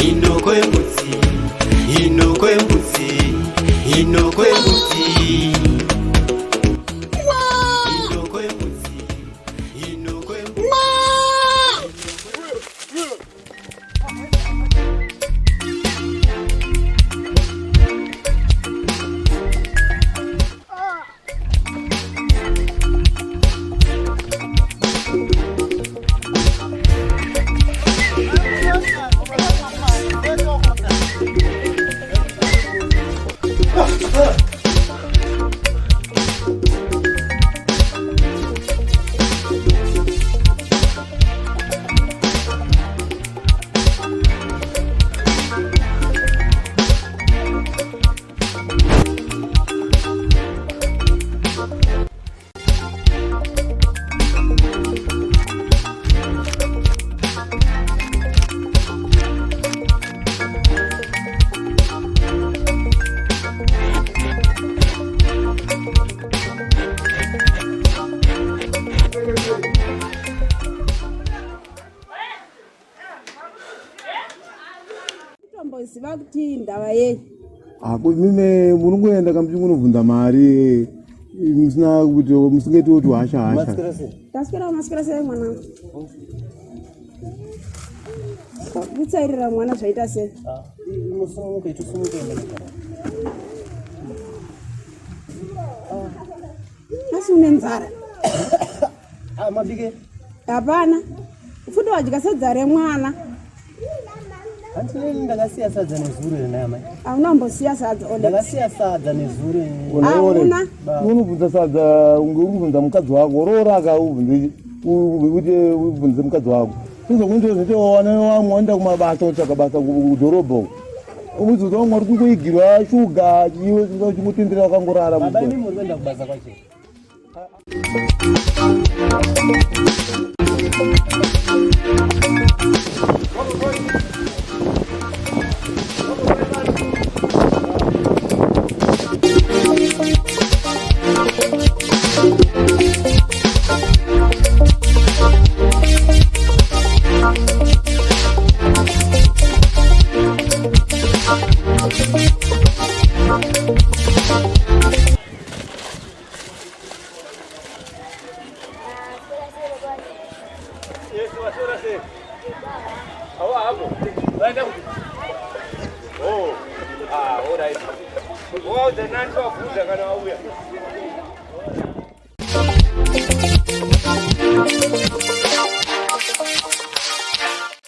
Inoko yembudzi, inoko yembudzi, inoko yembudzi. Inoko yembudzi, inoko yembudzi. Tomboziva kuti ndava yei. Ako mime munongoenda kamuti kunobvunza mari musina kuti musingaiti kuti hasha hasha. Taswera maswera sei mwanangu? Kutsairira mwana zvaita sei? Asi une nzara? Ah, mabike. Hapana. Futi wadya sadza remwana. Hanti nini ndakasiya sadza nezuro here naye amai? Hauna kumbosiya sadza Ole. Ndakasiya sadza nezuro. Hauna. Unobvunza sadza unge uri kubvunza mukadzi wako roora ka ubvunze kuti ubvunze mukadzi wako. Uzokunzi wana wamwe waenda kumabasa kutsvaga basa kudhorobha uko. Umudzudza wamwe uri kungoigirwa shuga iwe uchingotendera wakangorara. Baba imi muri kuenda kubasa kwacho.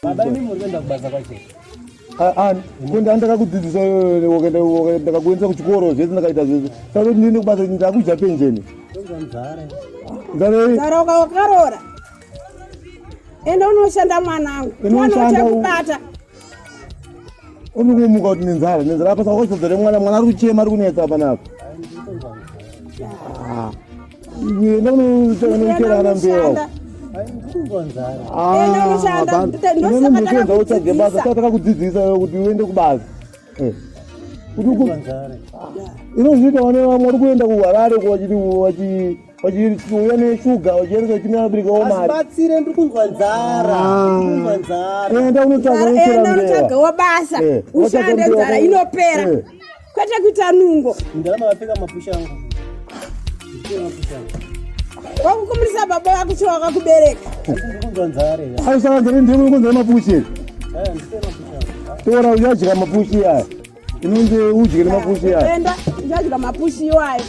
Baba imi muri kuenda kubasa kwacho. Ani kuenda ndakakudzidzisa wakaenda ndakakuendesa kuchikoro zvese ndakaita zvese saka kuti ndiende kubasa ndakudya penjeni nzara Nzara wakaroora. Enda unoshanda mwanangu. Unoshanda Tiwane uchakubata. Unomuka kuti nenzara nenzara apa saka wakachidza remwana mwana ari kuchema ari kunetsa panapa. Ah. Enda unochera ana mbewa. Enda unoshanda. Ndosaka utsvage basa saka takakudzidzisa kuti uende kubasa. Eh. Inozviita vane vamwe vari kuenda kuHarare vachiuya neshuga vachiendesa vachimira vabereki vavo mari. Batsire ndiri kunzwa nzara. Ah. Ndiri kunzwa nzara. Enda unotsvaga unochera Enda mbewa. unotsvagawo basa. Eh, Ushande watsvaga nzara mbewa. inopera. Eh. Kwete kuita nungo. Ndarama vapfeka mapusha angu. Ndipfeka mapusha angu. Wakukumurisa baba vako chiwa wakakubereka. Ndiri kunzwa nzara. Ayi saka nzara ndiyo kunzwa mapushi. Eh, ndipfeka mapusha angu. Tora uyadya mapushi aya. Inonzi udye nemapushi aya. Enda uchadya mapushi iwayo.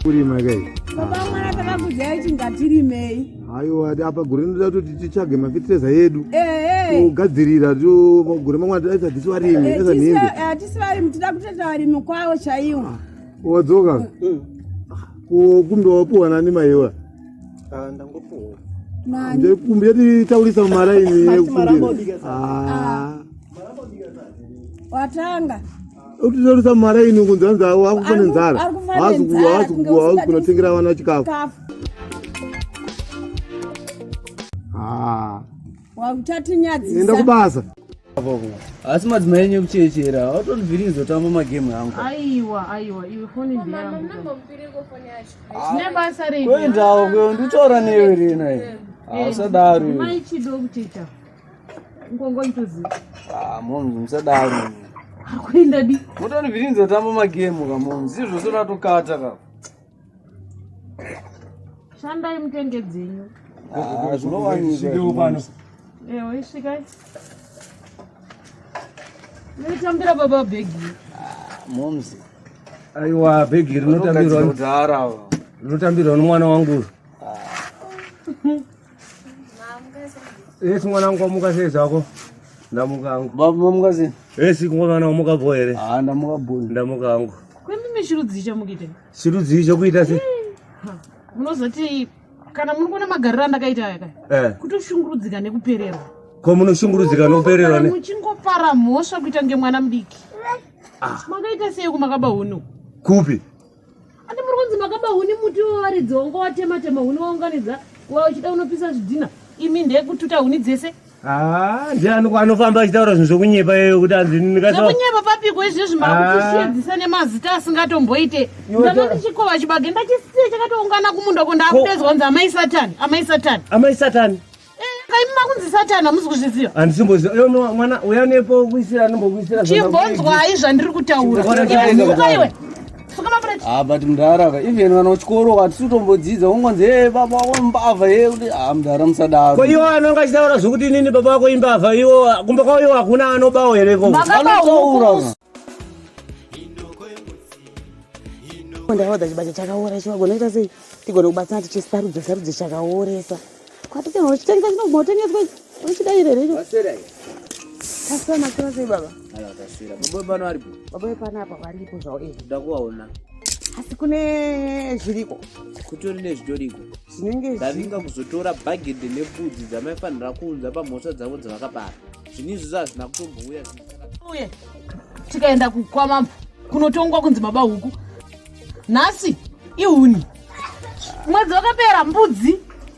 Kurima kai. Baba mwana takakudzai kuti ngatirimei. Aiwa apa gore rinoda kuti titsvage mafetireza edu. Ehe. Kugadzirira to gore mamwe aisa tisi varimi, aisa nhembe. Hatisi varimi, tida kutoita varimi kwavo chaiwo. Wadzoka. Ko kumbe wapuwa nani maiwa? Ah, ndangopuwa. Nani? Ndekumbi yatitaurisa mumaraini Mati maramba yekukumbira. obika sadza. Ah. Watanga. Utitaurisa mumaraini kunzi hanzi akufa nenzara. Ari kufa Haasi nenzara, haasi kunge haasi usingadi kunotengera vana chikafu. Chikafu. Ah. Wauchatinyadzisa. Enda kubasa. Asi madzimai enyu ekuchechera autondibviriza kutamba magemu angu. Aiwa, aiwa, iwe foni ndeyangu. Zvine basa rei? Kuendawo kweyo nditaura newe rina iyi. Usadaro iwe. Mai chido kuchecha. Ngongo itoziva. Ah, momzi musadaro. Ari kuenda di. Mutondibvirinza kutamba magemu ka momzi izvo soratokata ka. Shandai mutenge dzenyu. Ah, zvinowanikwa. Ewe svikai. Ndotambira baba bhegi. Momzi. Aiwa, bhegi Rinotambirwa rinotambirwa kudhara ava. rinotambirwa nomwana wangu. Esi mwana wangu wamuka sei zvako? Ndamuka hangu. Baba mamuka sei? Esi mwana wamuka bho here? Ah, ndamuka bho. Ndamuka hangu. Kwemimi chirudzi chamukuita. Chirudzi chokuita sei? Munozoti kana muri kuona magariro andakaita aya kaya. Eh. Kutoshungurudzika nekupererwa. Ko munoshungurudzika nokupererwa ne? Muchingopara mhosva kuita ngemwana mudiki. Makaita sei kumakaba huni? Kupi? Andi muri kunzi makaba huni muti wewaridzi wanga watema tema huni waunganidza wauchida unopisa zvidhina. Imi ndeyekututa huni dzese. Ah, ndiani anofamba achitaura zvinhu zvokunyepa iyeyo kuti hanzi ndikasa Zvekunyepa papiko izvezvi makutishiedzisa nemazita asingatomboite. Ndanga ndichikova chibage ndachisiya chakatoungana kumunda uko ndaakudezwa kunzi amai satani, amai satani. Amai satani. Eh, kaimi makunzi satani hamusi kuzviziva. Handisimboziva. Iwe mwana uya nepo kuisira anombokuisira Chimbonzwai zvandiri kutaura. Chimboona Iwe suka iwe. Suka mapureti. Ah, but mudhara ka even kana kuchikoro hatisi kutombodzidza ungonzi hey baba wako mbavha ye kuti ah mudhara musadaro. Ko iwo anonga achitaura zvokuti inini baba vako imbavha iwo kumba kwavo iwo hakuna anobawo here ikoko? Makaba Vanotaura huku. ka. Ndawadza chibage chakaora ichi wagona kuita sei tigone kubatsana tichisarudza sarudze chakaoresa kwatikana uchitengesa chinobva utengeswa uchidaira here icho tasira masira sei baba Baba pano varipo. Baba vepanapa varipo zvavo eh Ndoda kuvaona. Asi kune zviriko. Kutori nezvitoriko. Zvinenge Ndavinga kuzotora bhagedhe nembudzi dzamaifanira kuunza pamhosva dzavo dzavakapara. Zvinhu izvozvo hazvina kutombouya Uye tikaenda kwamambo kunotongwa kunzi baba huku. Nhasi ihuni. Mwedzi wakapera mbudzi.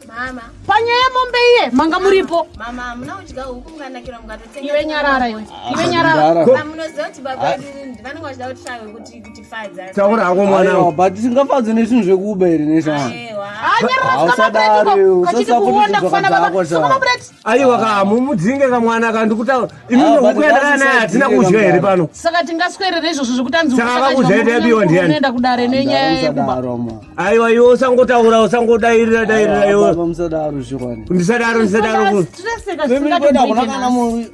Mama. Panyaya yemombe iye manga muripo. Mama, hamuna kudya huku mukanakirwa mukatotenga. Iwe nyarara iwe. Iwe Ah, nyarara. mudhara. Munoziva kuti baba vedu vanenge vachida kuti tsvage kuti kutifadza. Taura hako mwana Aiwa, wangu. but tisingafadzwe nezvinhu zvekuba here neshana. Aiwa. Ah, nyarara Usadaro, suka mapureti kachiti usasapota kuonda kufana baba. zvakadhakwa Suka sha. mapureti. Aiwa ka mumudzinge kamwana ka ndikutaura. Imimi Ah, but huku yandakaya naye hatina kudya here pano? Saka tingaswerere izvozvo zvekuti anzi Saka huku vakudya takadya yabiwa ndiani? unoenda kudare nenyaya yekuba. Musadaro ma. Aiwa iwe usangotaura usangodairira dairira Aiwa, iwe. baba musadaro zvikwani. Ndisadaro ndisadaro. Tinoseka Family kwedu hakuna zvisingatomboite kana nhasi.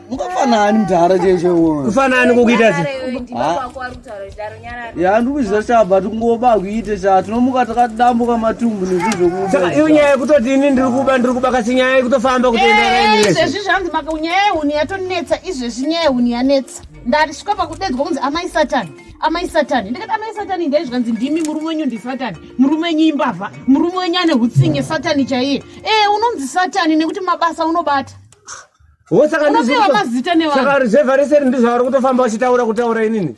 mungafanani mudhara cheshe uno. Kufanani kukuita sei? Nyarara iwe, ndibaba wako vari kutaura chidaro nyarara. Ya ndikuzviziva sha but kungoba kuite sha tinomuka takadambuka matumbu nezvinhu zvekuba. Saka iyo nyaya yekutoti ini ndiri kuba ndiri kuba kasi nyaya yekutofamba kutoenda raini Eh, rese. izvezvi zvanzi maka nyaya yehuni yatonetsa izvezvi nyaya yehuni yanetsa ndasvika pakudedzwa kunzi amai satani amai satani ndikati amai satani ndai zvikanzi ndimi murume wenyu ndisatani murume wenyu imbavha murume wenyu ane hutsinye satani chaiye ee unonzi satani nekuti mabasa unobata Wo saka Unopiwa mazita nevanhu. Saka reserve rese ndizvo vari kutofamba vachitaura kutaura inini.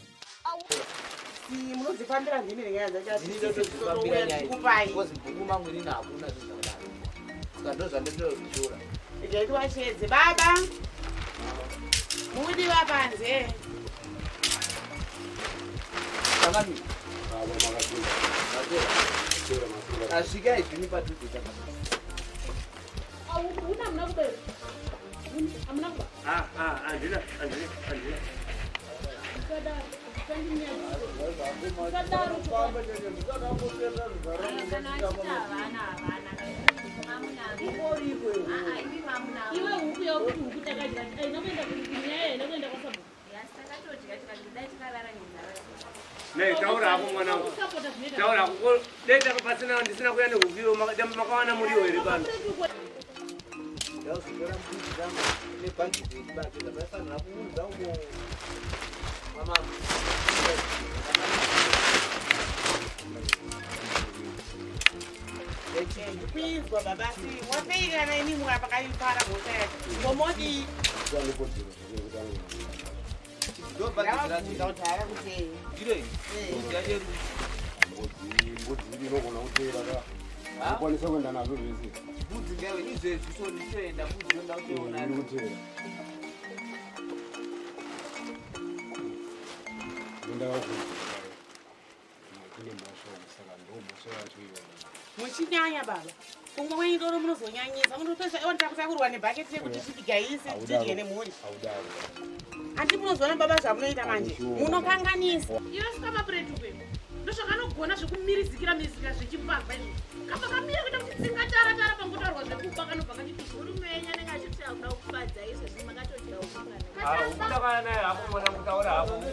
Munodzifambira ndimi nenyaya dzacho. Ndinotozvifambira nyaya iyi. Because bhuku mangu inini hakuna zvinhu zvakadaro. Saka ndozvandinotora. Zvaitwa baba. Mudiwa panze. Changamire. Asvikai zvinhu padhuze changamire. Ah ah andina andina andina. Iwe huku yakuti huku takadya aina kuenda kunyaya aina kuenda kwasabhuku. Yes, takatodya tikati dai tikarara nenzara. Nei, taura hako mwanangu. Taura hako. Ko, Dai taka pasina ndisina kuya nehuku makawana muriwo here pano? Ndauzotora mbudzi dzangu nebhagidhi rechibage dzamaifanira kuunza uko kwamambo. Kuinzwa baba asi wapeirana imi mukapakaipara mhosva yacho ngomodii ndavabvunza kuti haara kutei. Mbudzi inogona kuteera ka. Ukwanisa kuenda nazvo zvese. Mbudzi ngaiwe izvezvi so ndichoenda mbudzi yoda kutoona. Iri kuteera. Kune mhosva saka ndo mhosva yacho iyoyo. Muchinyanya baba, kumwa kwenyu doro munozonyanyisa, munotopesa iwo ndakutakurwa nebhaketi rekuti tigaise tidye nemhuri. Haudaro. Handi munozoona baba zvamunoita manje, munokanganisa. Iwe svika mapuretu kwe ndozvakanogona zvekumirizikira mirizikira zvechimbavha izvo kamba kamira kuita kuti tsinga tara tara pangotaurwa zvekuba kanobva kachiti murume wenyu anenge achiti akuda kufadza izvezvi makatodya Ukudakana naye hako mwanangu, taura hako.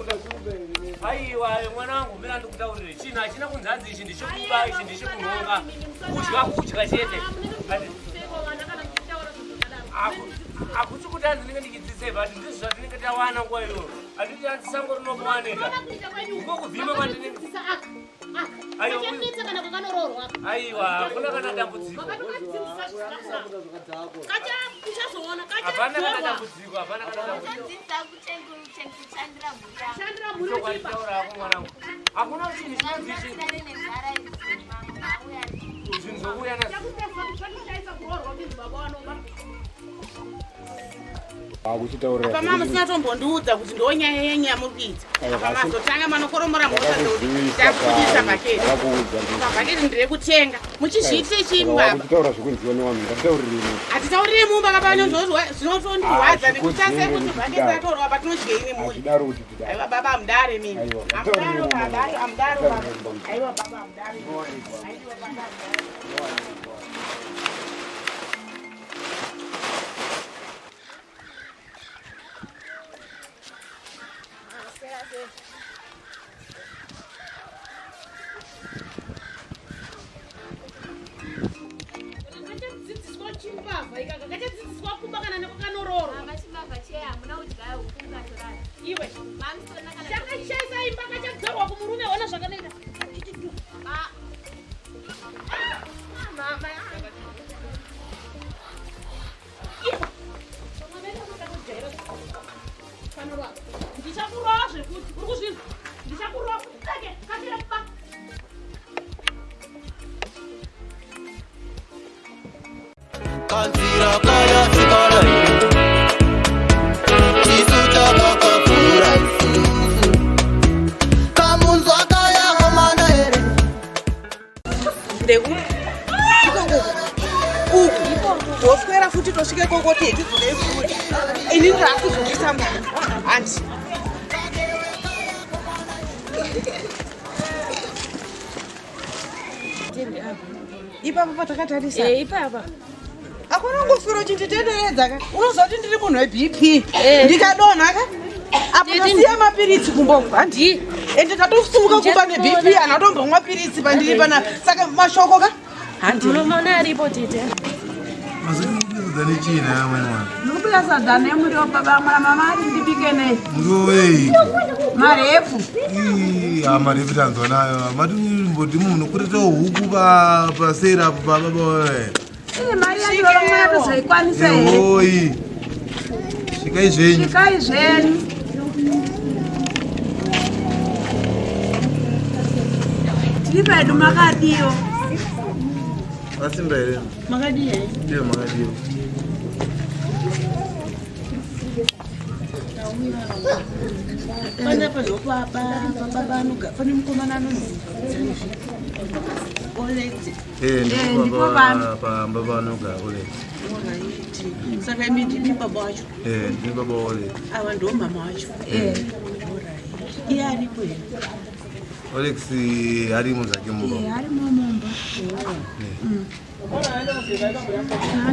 Aiwa mwanangu, mira ndikutaurire. Chinhu hachina kunzi hanzi ichi ndechekuba, ichi ndechekunhonga. Kudya kudya chete. Hakusi kuti hanzi ndinenge ndichidzidzisei, but ndizvo zvatinenge tawana nguva iyoyo. Handiti hanzi sango rinokuwanika. Ndiko kuvhima kwandinenge. Aiwa, Kachanetsa kana kakanoroorwa. Aiwa, hakuna kana dambudziko. Uchazoona Hapana kana dambudziko, hapana kana dambudziko. Dzidza kuchandira mhuri yako. Chandira mhuri Chokwadi uchipa. taura hako mwanangu. Hakuna chinhu chinonzi ichi. Vabatsirane nenzara idzi mamwe auya. Zvinhu zvokuuya nazvo. Chakutesa kuroorwa kunzi baba vanoba. Akuchitaurira. Apa mama musina tombondiudza kuti ndo nyaya yenyu yamuri kuita. Apa mazotanga manokoromora mhosva dzekuti ndakubudisa bhaketi. Ndakakuudza. Apa bhaketi nderekutenga. Muchizviitire chii baba? Wakuchitaura zvekunziwa nevanhu ngatitaurire imi. Hatitaurire mumba baba zvinotondirwadza nekuti Hazvikodzeri tase kuti kuti bhaketi tidaro. ratorwa apa tinodyei nemhuri. Hazvidaro kuti tidaro. Aiwa baba hamudare mimi. Aiwa, Hamudaro ngataurire baba, mumba. hamudaro baba. Ngataurire mumba. Aiwa baba hamudare. Aiwa baba hamudare. Kachadzidziswa chimbavha ikaka kachadzidziswa kuba kana nekukanoroorwa. Mama chimbavha cheya hamuna kudya huku mukatorara. Iwe Mamusona kana chakashaisa imba kachadzorwa kumurume ona zvakanoita. Ah. Mama. Ndichakurova zvekuti uri kuzvinzwa. Ndichakurova kuti take kasira kuba. Kanzira kaya sikala Chisu chakakakura isusu Kamunzwa kaya komana here Ndeku ikoko uku toswera futi tosvika ikoko tidzokei futi ini ndakuzokisa mwana handi. Ipapa patakatarisa Ipapa. Hakuna kungoswera uchinditenderedza ka, unoziva kuti ndiri munhu weBP, ndikadonha ka apo ndasiya mapiritsi kumba uku handi, ende ndatosumuka kumba neBP, hana kutombomwa piritsi pandiri panapa, saka mashoko ka handi. Munomaona aripo tete. Mazodza nechii naye amweni mwana? Ndikubika sadza nemuriwo baba, mwana mama ati ndibike nei. Muriwo wei? Marefu. Ii, ah, marefu tanzwa nayo. Mati mboti munhu kuretawo huku paseri apo pababa wewe. Ii, mari yacho mwana tozoikwanisa here? Ehoi. Svikai zvenyu. Svikai zvenyu. Tiri pedu makadiwo. Vasimba here? Makadii here? Ndiyo makadiwo. Panapa ndopapa pababa anoga pane mukomana anonzi Olete. Eh, ndipo ndipo pano. pamba panogara Olete. Alright. Saka imi ndimi baba wacho? Eh, ndini baba Olete. Ava ndo mama wacho? Eh. Alright. Iye aripo here? Olex arimo zvake mumba. Arimo mumba.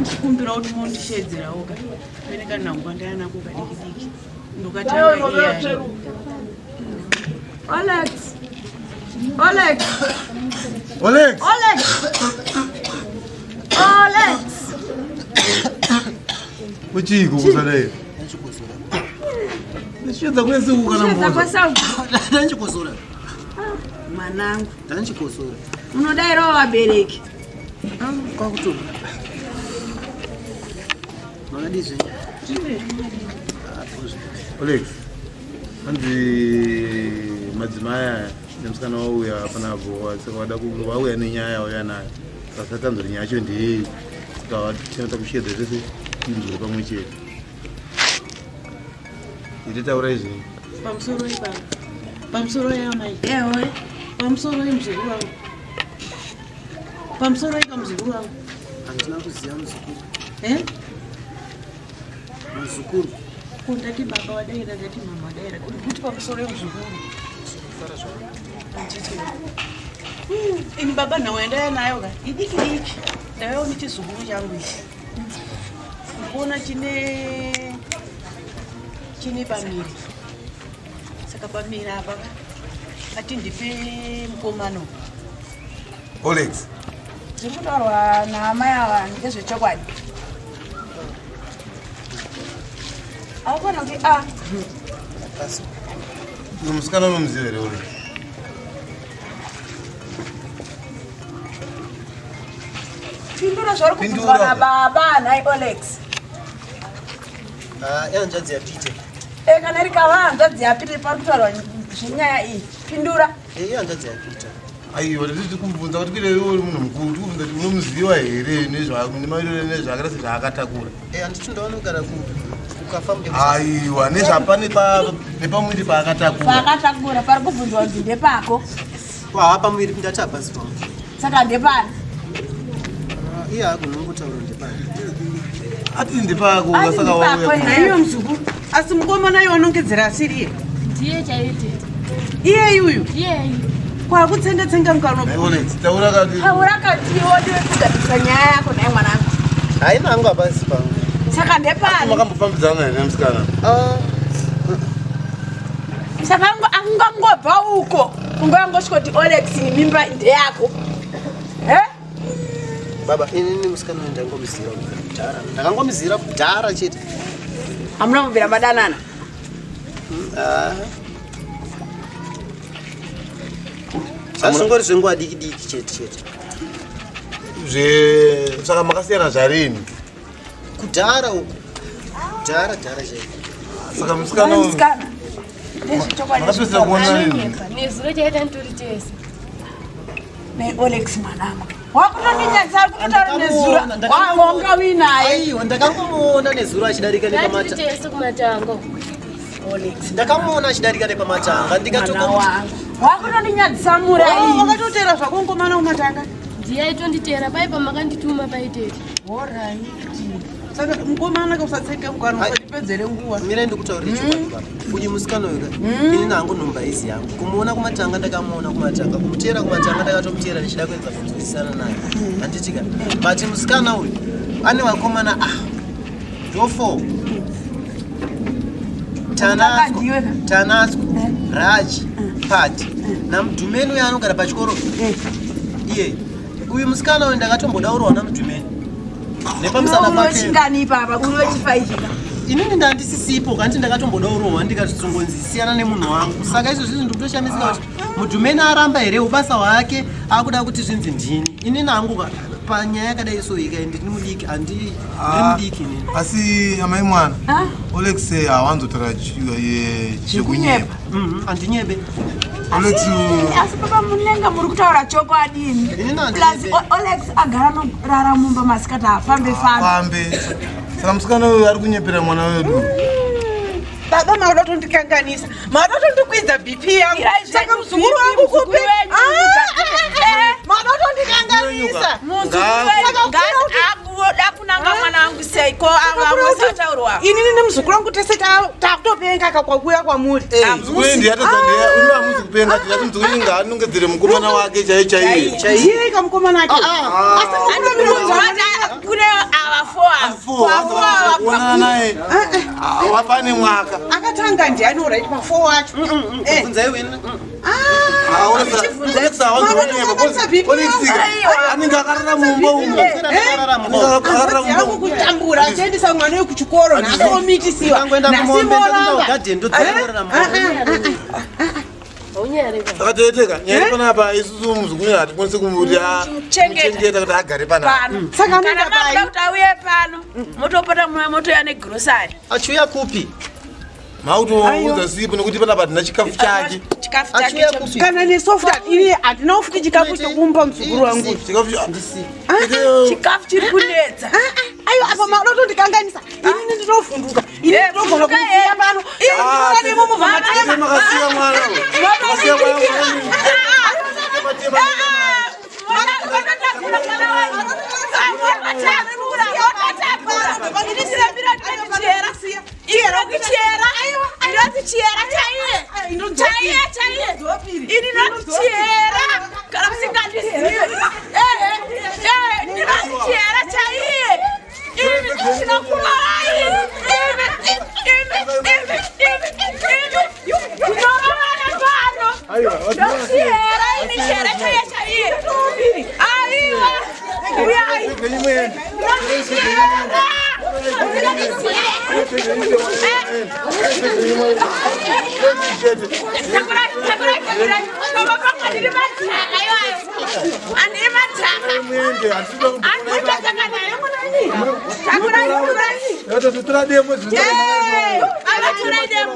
Ndikumbira kuti mondishedzerawo ka pene kanhangwa ndayanako kadiki diki ndokatanga iye ari. Olex. Olex. Olex. Olex. Olex. Kuchiiko kusadai? Ndichiedza kwese uku kana Kuchiedza mvura. kwese uku. Ndanchikosora. Mwanangu. Ndanchikosora. Munodairawo vabereki. Kwakutoba. Makadii zvenyu? Olex. Hanzi madzimai aya nemusikana wauya panapo saka vada vauya nenyaya yauya nayo. Saka tanzwa kuti nyaya yacho ndeyei. Saka tinoda kusheedza tese tinzwe pamwe chete. Iti taurai zvenyu. Pamusoro ipapa. Pamusoro yamai. Ewe. Pamusoro yemuzukuru wangu. Pamusoro ika muzukuru wangu. Handina kuziva muzukuru. Eh? Muzukuru. Ko ndati baba wadaira ndati mama wadaira. Uri kuti pamusoro yemuzukuru. Handiti. Ini baba nhau yandauya nayo ka idiki diki. Ndauyawo nechizukuru changu ichi. Ndikuona chine chine pamiri. Saka pamiri apa ka ati ndipe mukomana uyu. Olex. Zviri kutaurwa naamai ava ndezvechokwadi. Haukona kuti a Uyu musikana unomuziva here Olex? pindura zvauri kubvunzwa Pindura. nababa nhai Olex. Ah, ihanzvadzi yaPeter. E kana rikava hanzvadzi yaPeter pari kutaurwa zvenyaya iyi. Pindura. Eh, ihanzvadzi yaPeter. Aiwa tiri kumubvunza kuti kuite iwe uri munhu mukuru tiri kubvunza kuti unomuziva here nemamiriro nezvaakaita sezvaakatakura. Eh, handiti ndavanogara kukafamu Aiwa nezvapane nepamuviri paakatakura. Paakatakura pari kubvunzwa kuti ndepako. Kwa pamuviri ndati hapasi pangu. Saka ndepani? Ah, iye haagoni kungotaura ndepani. Ati ndepako saka wauya. Naiyo muzukuru. Asi mukomana iye wanongedzera asiri iye. Ndiye chaiye tete. Iyeyi uyu. Iyeyi. Kwakutsenga tsenga mukanwa. Olex taura kati. Taura katiwo ndiwe kugadzirisa nyaya yako nhai mwanangu. Haina hangu hapasi pangu. Saka ndepani? Makambofambidzana here nemusikana? Saka angangobva uko kungangosvika kuti Olex mimba ndeyako. Eh? Baba, inini musikana uyu ndangomuzira kudhara. Ndakangomuzira kudhara chete. Hamuna kubvira madanana. Ah. Zvazvingori zvenguva diki diki chete chete. Zve saka makasiyana zvarini? Kudhara uku. Kudhara dhara chete. Saka musikana uyu Musikana. Ndezvechokwadi. makapedzisira kuonana rini? Nezuro chaita nditori tese. Nei Olex mwanangu. Wakutondinyadzisa ari kutotaura nezuro. Wanga uinaye. Aiwa, ndakangomuona nezuro achidarika Ndatiri nepamatanga. tese kumatango. Olex. Ndakamuona achidarika nepamatanga Mwana ndikatoka wangu. Wakutondinyadzisa mura iyi. Wakatotera zvako mukomana kumatanga. Ndiye aitonditera pai pamakandituma pai tete. Horaiti. Saka mukomana ka usatsenga mukanwa usatipedzere nguva. Mirai ndikutaurire chokwadi baba. Uyu musikana uyu ka ini nangu nhumba izi yangu. Kumuona kumatanga ndakamuona kumatanga. Kumutera kumatanga ndakatomutera ndichida kuedza kunzwisisana naye. Handiti ka. But musikana uyu ane vakomana ah. Ndo four. Tanatswa, Tanatswa, Raji, Pati naMudhumeni uyo anogara pachikoro. Iye uyu musikana uyu ndakatombodaurwa naMudhumeni nepamusana pake. Unochingani ipapa uri wechifaizvika. Inini ndandisisipo kanti ndakatombodaurwa ndikazongonzi siyana nemunhu wangu. Saka izvo zvinhu ndikutoshamisika kuti Mudhumeni aramba here ubasa hwake akuda kuti zvinzi ndini. Inini hangu ka panyaya yakadai so ika ndiri mudiki handi ndiri mudiki inini. Asi amai mwana Olex hawanzotaura chekunyepa. Handinyebe. Olex Asi baba munenge muri kutaura chokwadi imi. Inini handinyepe. Plus Olex agara anorara mumba masikati haafambe fambe. fambe. Saka musikana uyu ari kunyepera mwana wedu. Baba mauda kutondikanganisa. Mauda kutondikwidza BP yangu. Irai zvenyu Saka muzukuru BP, wangu muzukuru kupi? wenyu, Ah, Mauda kutondikanganisa. Muzukuru wenyu ngazi akuda kunanga mwana wangu sei ko amwasataurwa. Inini nemuzukuru wangu tese takutopenga kakwakuya kwamuri. Muzukuru ndiye atadza ndiye uno hamuzi kupenga tati muzukuru ngaanongedzere mukomana wake chaiye chaiye. Ndiye kamukomana ake. Asi mukuru Kune ava four ava. Kuonana naye wapane mwaka. Akatanga ndiani alright pa four wacho. Bvunzai wena. Anenge akarara mumba umo. Akarara mumba umo. Kutambura achiendesa mwana uyu kuchikoro nhasi omitisiwa Ndangoenda kumombe, nhasi ndoenda moramba. kugadheni, ndodzorera mombe. Saka toiteka nyaya iri panapa isusu muzukuru hatikwanisi kumuti Chengeta. kuti agare panapa. Pano. Saka Kana anoenda makuda pai? kuti auye pano, motopota mumwe motouya negrosari. Achiuya kupi? Mautoudza sipo nekuti panapa hatina chikafu chake. Chikafu chake Achiuya cho- kupi? Kana nesofta ini handina futi chikafu chokumba muzukuru wangu. Chikafu Chikafu chiri kunetsa. Aiwa, apa madotondikanganisa inini ndinovhunduka, ini ndinogona kumusiya pano inini ndinotora Makasiya mwana. Makasiya mwana. Tora demo.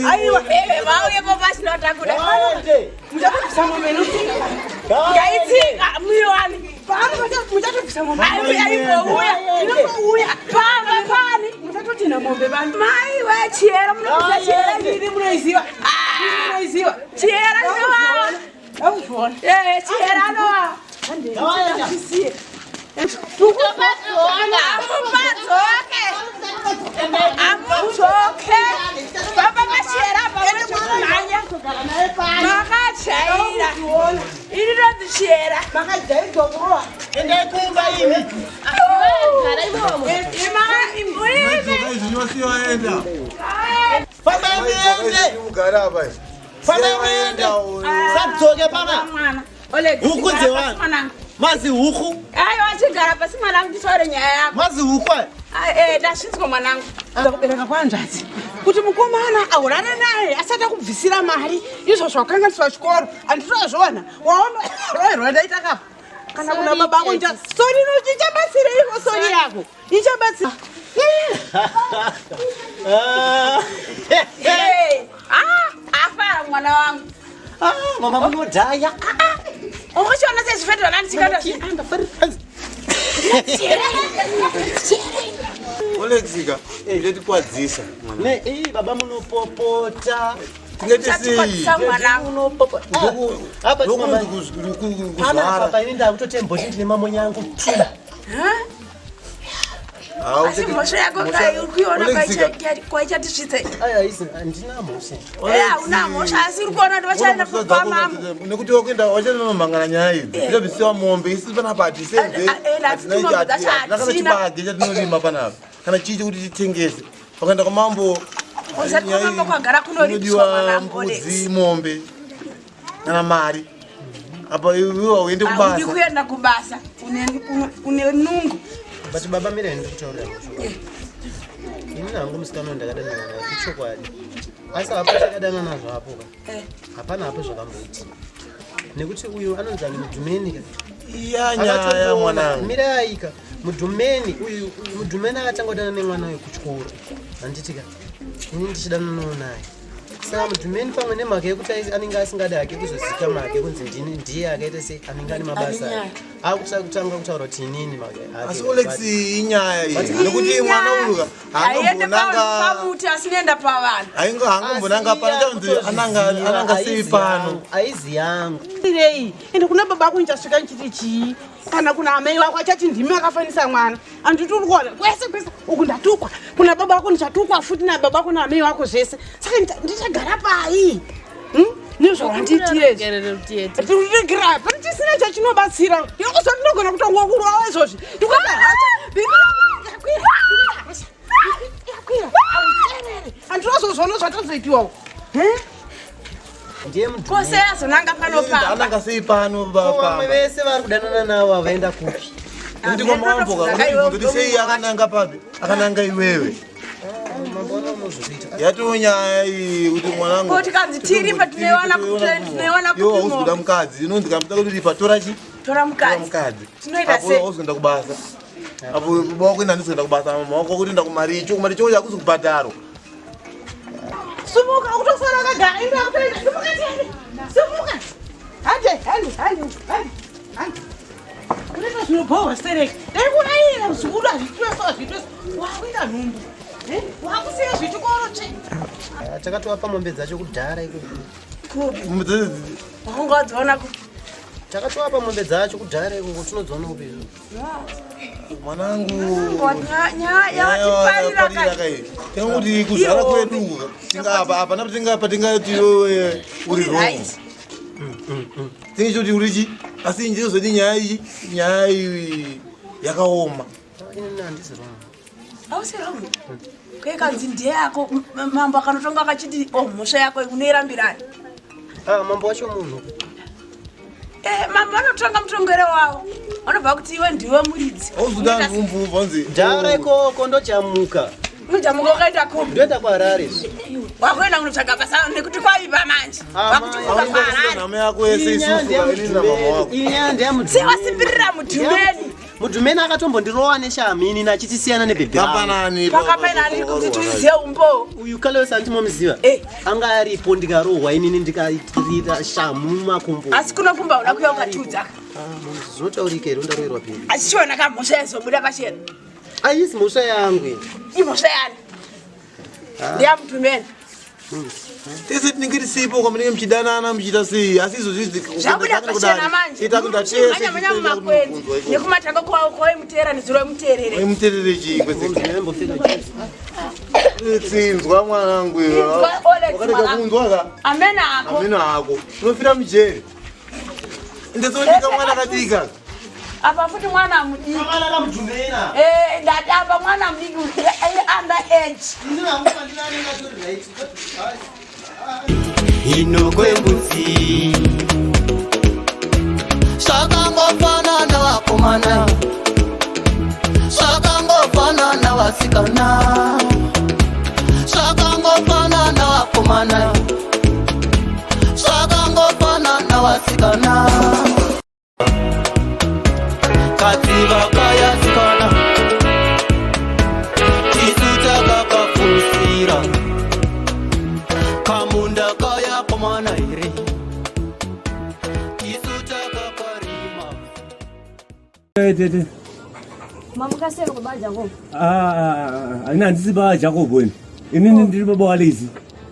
Aiwa. Vauye pasina takura. Muchatobvisa mombe inotsika. Ngaitsika muiwani. Muchatobvisa mombe. Aimbouya. Inongouya. Pamba pani. Muchatotina mombe vanhu. Mai we chiyera munobvisa chiyera. Ini munoiziva. Ini munoiziva. Chiyera chinowawa. Akuzviona. Eh, chiyera anowawa. Amubadzoke. Amudzoke. Baba machiyera pamwe Makajaira. Ini rinonzi chiyera. Makajaidzwa kurowa. Endai kumba imi. Fambai muende. Fambai muende. Sadzoke pana. Huku dzevanhu. Mazihuku. Aiwa, chigara pasi mwanangu, nditaure nyaya yako. Mazihuku aya. Eh, ndasvitswa mwanangu. Kubereka kwanzvadzi kuti mukomana ahurana naye asati akubvisira mari izvo zvakanganiswa chikoro handitozviona waona roerwa ndaita kapa kana kuna baba ako nja sori ichabatsireiko sori yako ichabatsira. Eh, ah, afara mwana wangu. Ah, mama munodhaya. Ukachiona sezvifetwa nani chikata. Olexika, ndetikwadzisa. Ne, eh, baba munopopota. Tingati sei? Munopopota. Apa Kuzvara. Apa ini ndakutotembo ndine mamonya angu. Asi mhosva yako kai uri kuiona kwaichatisvitse. Aya, isi handina mhosva. Eh, hauna mhosva asi uri kuona kuti vachaenda kwamambo. Nekuti wakuenda wachanomhangana nyaya idzi tichabvisiwa mombe isi panapa hatisenze Eh, mombe dzacho hatina kana hatina. chibage chatinorima panapa kana chii chekuti titengese wakaenda kwamambo. Usati kwamambo kwagara kunoripiswa kunodiwa mwanangu, Olex. mbudzi, mombe kana mari. Apa iwe hauende Haudi kubasa. kuenda kubasa une nungu. But baba mira ndikutaurira mhosva. Ini hangu musikana wandakadanana naye ichokwadi. Asi hapo takadanana zvapo ka. Hapana hapo zvakamboitika. Nekuti uyu anonzi ani Mudhumeni ka. Iya nyaya mwanangu. Mirai ka. Mudhumeni uyu Mudhumeni akatanga kudanana nemwana uyu kuchikoro. Handiti ka. Ini ndichidananawo naye. Saka Mudhumeni pamwe nemhaka yekuti anenge asingadi hake kuzozikama hake kunzi ndini ndiye akaita sei anenge ane mabasa ake. Akusa kutanga kutaura kuti inini mhaka ake. Asi Olex inyaya iyi nekuti mwana uyu Haiende haangombonanga pamuti asi inoenda pavanhu. Haangombonanga pano chanzi ananga sei pano. Aizi yangu. Irei ende kuna baba ako ndichasvika ndichiti chii? Kana kuna amai vako achati ndimi akafanisa mwana. Anditi uri kuona kwese kwese uku ndatukwa. Kuna baba vako ndichatukwa futi nababa vako naamai vako zvese. Saka ndichagara pai? Nezvawandiitira izvi. Tiregera pane chisina chachinobatsira. Ndinokuziva ndinogona kutongokurova izvozvi. Ndikuti hacha. Yakwira. Yakwira. Auterere. Andinozozviona zvatozoitiwawo. Ndiye mudhumeni. Kose azonanga pano pamba. Ananga sei pano Vamwe vese vari kudanana navo havaenda kupi? Kuti kwamamboka kuti sei akananga papi? Akananga iwewe. Yatoo nyaya iyi kuti mwanangu. Ko tikanzi tiripa tinoiwana kuti tinoiwana Iwe kuti hauzi kuda mukadzi. Inonzi kamuda kuti ripa tora chi? Tora mukadzi. Mukadzi. Tinoita Apo sei? hauzi kuenda kubasa. Apo baba wako enda kuenda kubasa, mama wako kuenda kumaricho, kumaricho hakuzi kubhadharwa. Sumuka utosara wakagara enda kutoenda. Sumuka tiende. Sumuka. Hande, hande, hande, hande. Hande. Unoita zvinobhowa stereki. Dai kurayira zvikuru hazvitwe so hazvitwe so. Wakuita nhumbu. Eh? Wakusiya zvechikoro che. Takatovapa mombe dzacho kudhara ikoko. Kupi? Wakanga wadziona kupi? Takatovapa mombe dzacho kudhara ikoko tinodziona kupi izvo? Mwanangu. Yawatiparira kai. Tinoti kuzvara kwedu tingapa hapana patinga patingati iwewe uri wrong. Tinge uri chi asi ndizoti nyaya iyi nyaya iyi yakaoma. Ini handisi wrong. Hausi wrong. Kwekanzi ndiye yako mambo akanotonga akachiti oh mhosva yako unoirambirani. Ah, mambo wacho munhu. Eh, mambo anotonga mutongero wavo. Vanobva kuti iwe ndiwe muridzi. Auzuda nhumbu bvanzi. Dhara ikoko ndochamuka. Unojamuka ukaenda kupi? Ndoenda kuHarare. Wakuenda kunotsvaga basa nekuti kwaiva manje. Wakuchifunga kuHarare. Nhamo yako yese isusu ini na mama wako. Inyaya ndeyamudhumeni. Sei wasimbirira mudhumeni? Mudhumeni akatombondirowa neshamini nachiti siyana nebhebhi rangu. Pakapainani kuti tiuziye umbo. Uyu Carlos andimomuziva. Anga aripo ndikarohwa inini ndikaita shamu mumakumbo. Asi kuno kumba una kuya ukatiudza. Zvinotaurika here undaroverwa bhebhi? Asi chiona kamhosva yazobuda pachena. Aisi mhosva yangu iyi. Imhosva yani? Ndeyamudhumeni. Tese tinenge tisipo kwamunenge muchidanana muchiita sei asi izvozvi Zvabuda pachena manje. Ita kuita tese. Mhanya mhanya mumakwenzi. Nekumatanga kwawo kwaimuteera nezuro imuteerere. Muterere chii kwese. Tsinzwa mwanangu iwe. Inzwa, Alex, Wakarega mwanangu. kunzwa ka? Amena ako. Ameno hako. Unofira mujeri. Ndezondika mwana kadika. Apa futi mwana mudiki. Mwana kamudhumena. Eh, ndati apa mwana mudiki under age. Inokwembudzi zvakangofanana vakomana zvakangofanana vasikana zvakangofanana vakomana zvakangofanana vasikana katsiva kayasikana tisu takakafusira kamunda kayakomana here tisu takakarima Tete. Mamuka sei baba Jacob? Ah, ini handisi baba Jacob ini. Inini ndiri baba waLizi.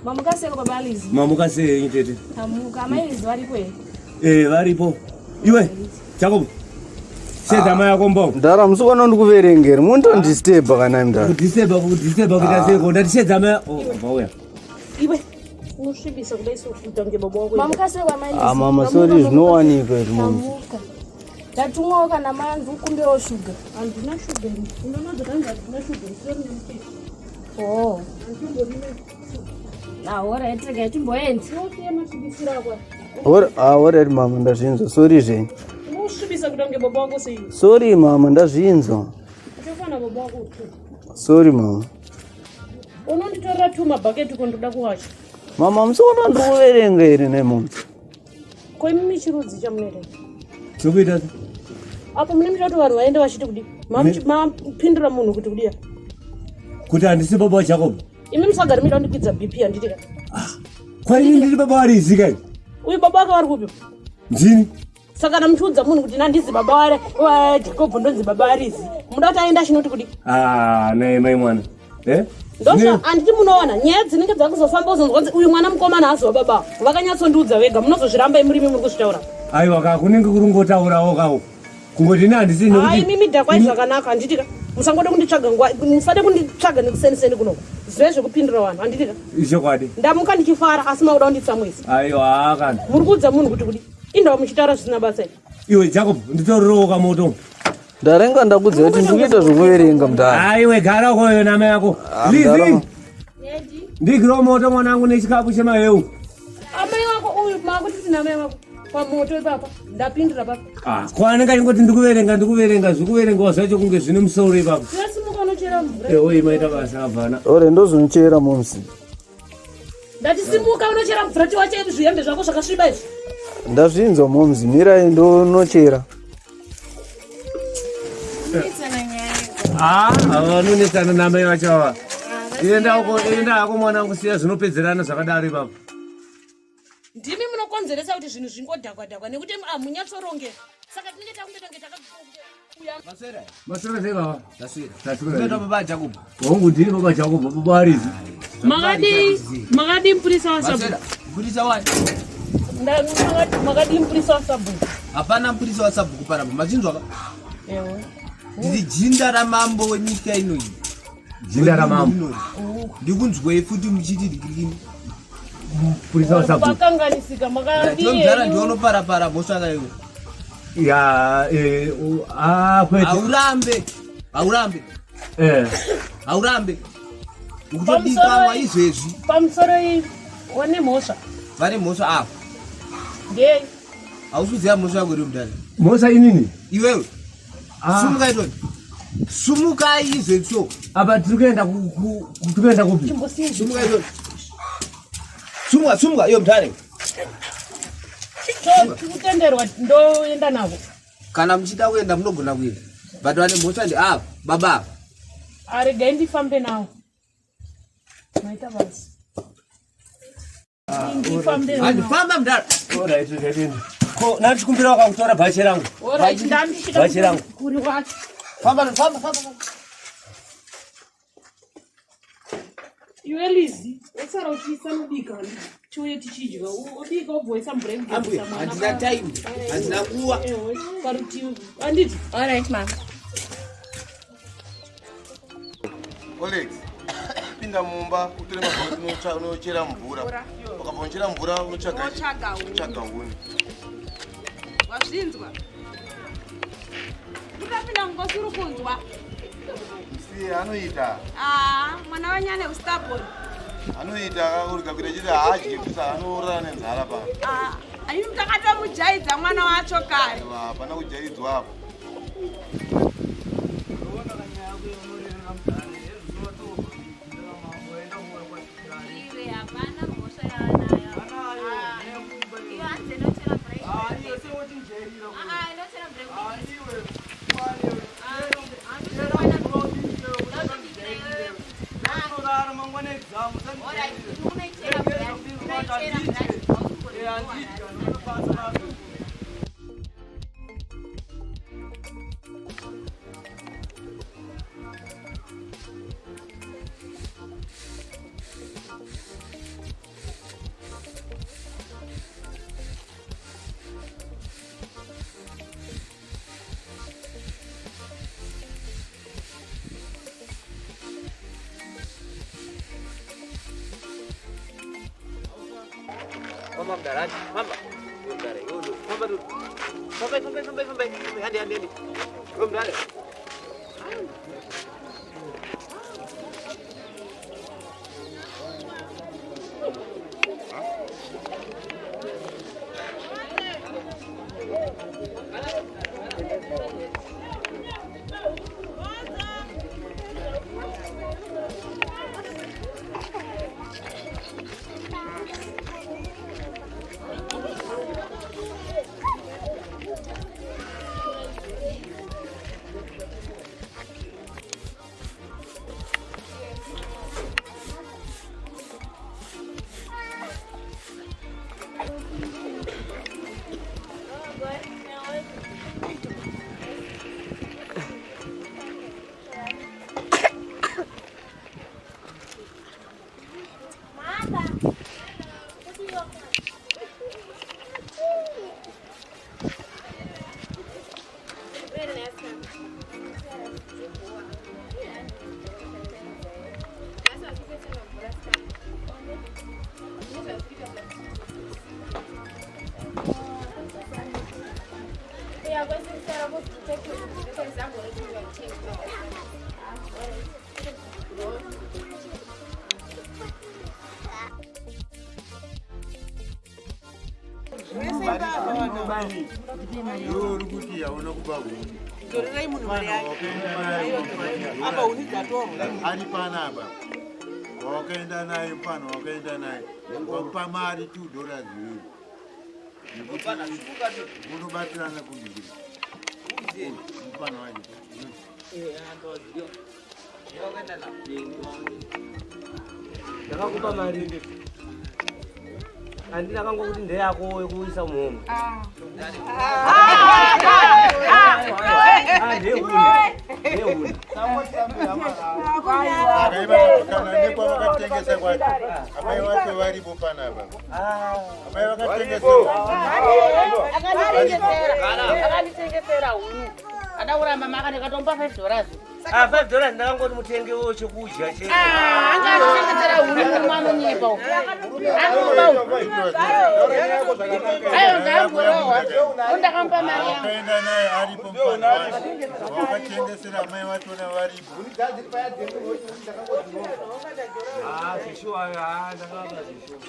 Mamuka sei baba Lizi? Mamuka sei tete? Tamuka. Amai Lizi varipo here? Eh, varipo. Iwe, Jacob. Sedza mai yako mbongo. Ndara musikana ndikuverengera munotondisturba kana mndara. Kudisturba kudisturba kuita sei ko ndati sedza mai. Oh, vauya. Iwe unosvibisa kudai sokuita kunge baba wako. Mamuka sei amai Lizi? Ah mama sorry zvinowanikwa izvi mama. Tamuka. Ndatumwawo kana mai anzi ukumbirawo shuga. Handina shuga ini. Unoona zvakanzi handina shuga. Ndisitori nemukeke. Oh. Ah, alright, regai timboenda. Unosiya masvibisiro ako. Ora ah alright mama ndazvinzwa sorry zvenyu. Unosvibisa kuita kunge baba wako sei? Sorry mama ndazvinzwa. Uchafana baba wako utu. Sorry mama. Unonditorera tu mabhaketi ko ndoda kuwacha. Mama musikana ndikuverenga here nemama. Ko imimi chirudzi chamunoita? Tinokuita Apo mune muchida kuti vanhu vaende vachiti kudii? Mapindura munhu kuti kudiya. kuti handisi baba waJacob. Imi musagare muchida kundikwidza BP handiti ka. Kwa ini ndiri baba waLizi kai. Uyu baba wake vari kupi? Ndini. Saka kana muchiudza munhu kuti nandizi baba ware waJacob ndonzi baba waRizi. Muda kuti aende achinoti kudii? Ah, naye mai mwana. Eh? Ndosva handiti munoona nyaya dzinenge dzakuzofamba uzonzwa kunzi uyu mwana mukomana hazi wababa vakanyatsondiudza vega munozozviramba imurimi muri kuzvitaura. Aiwa ka kunenge kuri kungotaurawo kawo. Kungoti ini handisi Hayi nekuti mimi dhakwai zvakanaka handiti ka musangode kunditsvaga nguva musade kunditsvaga nekuseniseni kunoko zve zvekupindura vanhu handiti ka ichokwadi. Ndamuka ndichifara asi makuda kunditsamwisa. Aiwa kana. Muri kuudza munhu kuti kudi indawa muchitaura zvisina basa izvi. Iwe Jacob nditorirewo kamoto. Ndarenga ndakudza kuti ndiri kuita zvekuverenga mudhara. Aiwe gara uko iwe nama yako. Ah, mudhara. Lizzy. Ndigirewo moto mwanangu nechikapu chemaheu. Amai wako uyu makuti tina amai wako pamoto ipapa ndapindura papa. Ah, ko anenge achingoti ndikuverenga ndikuverenga zvikuverengawo zvacho kunge zvine musoro ipapo. Tinosimuka unochera mvura. Ewe maita basa abvana. Ore ndozvinochera momsi. Ndati simuka unochera mvura tiwache zvihembe zvako zvakasviba izvi. Ndazvinzwa momsi mirai ndonochera. Ah, vanonetsana namai vacho ava. Enda uko, enda hako mwanangu siya zvinopedzerana zvakadaro ipapo. Ndimi munokonzeresa kuti zvinhu zvingodhakwa dhakwa nekuti hamunyatsorongeka. Saka tinenge takunge tange takakuya. Maswera. Maswera sei baba? Taswera. Taswera. Ndinoita baba Jacob. Hongu ndini baba Jacob, baba Arizi. Makadii? Makadii mupurisa wasabhuku? Mupurisa wani? Makadii mupurisa wasabhuku? Hapana mupurisa wasabhuku panapa. Machinzwa ka? Ewe. Ndiri jinda ramambo wenyika ino iyi. Jinda ramambo. Ndikunzwei futi muchiti ndikirini. Mupurisa wasabhuku. Pakanganisika makadii? Mudhara ndiwe unoparapara mhosva ka iwe. Ya, eh, ah, kwete. Haurambe. Haurambe. Eh. Haurambe. Ukutodikanwa izvezvi. Pamusoro iyi wane mhosva. Vane mhosva ava. Ndei. Hausi kuziva mhosva yako iri mudhara. Mhosva inini? Iwewe. Ah. Sumuka itoni. Sumukai izvezvi so. Apa tiri kuenda tiri kuenda kupi? Sumuka itoni. Sumuka, sumuka iyo mudhara. Tikutenderwa ndoenda navo. Kana muchida kuenda munogona kuenda. But vane mhosva ndi ava, baba ava. Aregai ndifambe navo. Maita basa. Ndifambe navo. Handifamba mudhara. Alright, right. Ko ndachikumbira wakakutora bhachi rangu. Alright, ndandisvika Bhachi rangu. kuri wacho. Famba, famba, famba. Iwe Lizzy, wosara uchiisa nobika tiuye tichidya. Obika wobva waisa mvura Ambuya, yekugezesa mwana. handina time, handina nguva. Ewe, parutivi. Handiti? Alright, mama. Olex, pinda mumba utore mabhokisi unochera mvura. Ukabva unochera mvura unotsvaga Unotsvaga huni. unotsvaga huni. Wazvinzwa? Utapinda mungozi uri kunzwa. Musiye anoita. Ah, mwana wanyane ustabon. Anoita kurega kuita chete haadye kusa anorara nenzara pa. Ah, ayi takatomujaidza mwana wacho kare. Hapana kujaidzwa apo. Iwe hapana mhosva yaanayo. Iyo hanzi inochera mvura. Ah, inochera mvura yekubikisa. Famba mudhara, famba. Iwe mudhara, iwe ndo. Famba tu. Fambai, fambai, fambai, fambai. Handi, handi, handi. Iwe mudhara. Iwe uri kuti hauna kuba huni. Dzorerai munhu mari yake. Apa huni dzatorwa. Ari panapa. Wakaenda naye pano, wakaenda naye. Wamupa mari $2 iwewe. Nekuti munobatirana kunhingira. Mupano wacho. Ndakakupa mari handina kangokuti ndeyako yekuisa muhomwe. Ndehuni. Kana nekwavakatengesa kwacho amai vacho varipo panapa. Amai vakatengesa. Akanditengesera huni. Ada kuramba maka ndikatompa $5. Ah, $5 ndakangoti mutengewo chekudya chete. Ah, anga achitengesera huni murume anonyepa uyu. Anoba uyu. Ayo ndangorohwa. Ndakamupa mari yangu. Wakaenda naye aripo mupano wacho. Wakatengesera amai vachona varipo. Ah, zveshuwa, ah, ndakapa zveshuwa.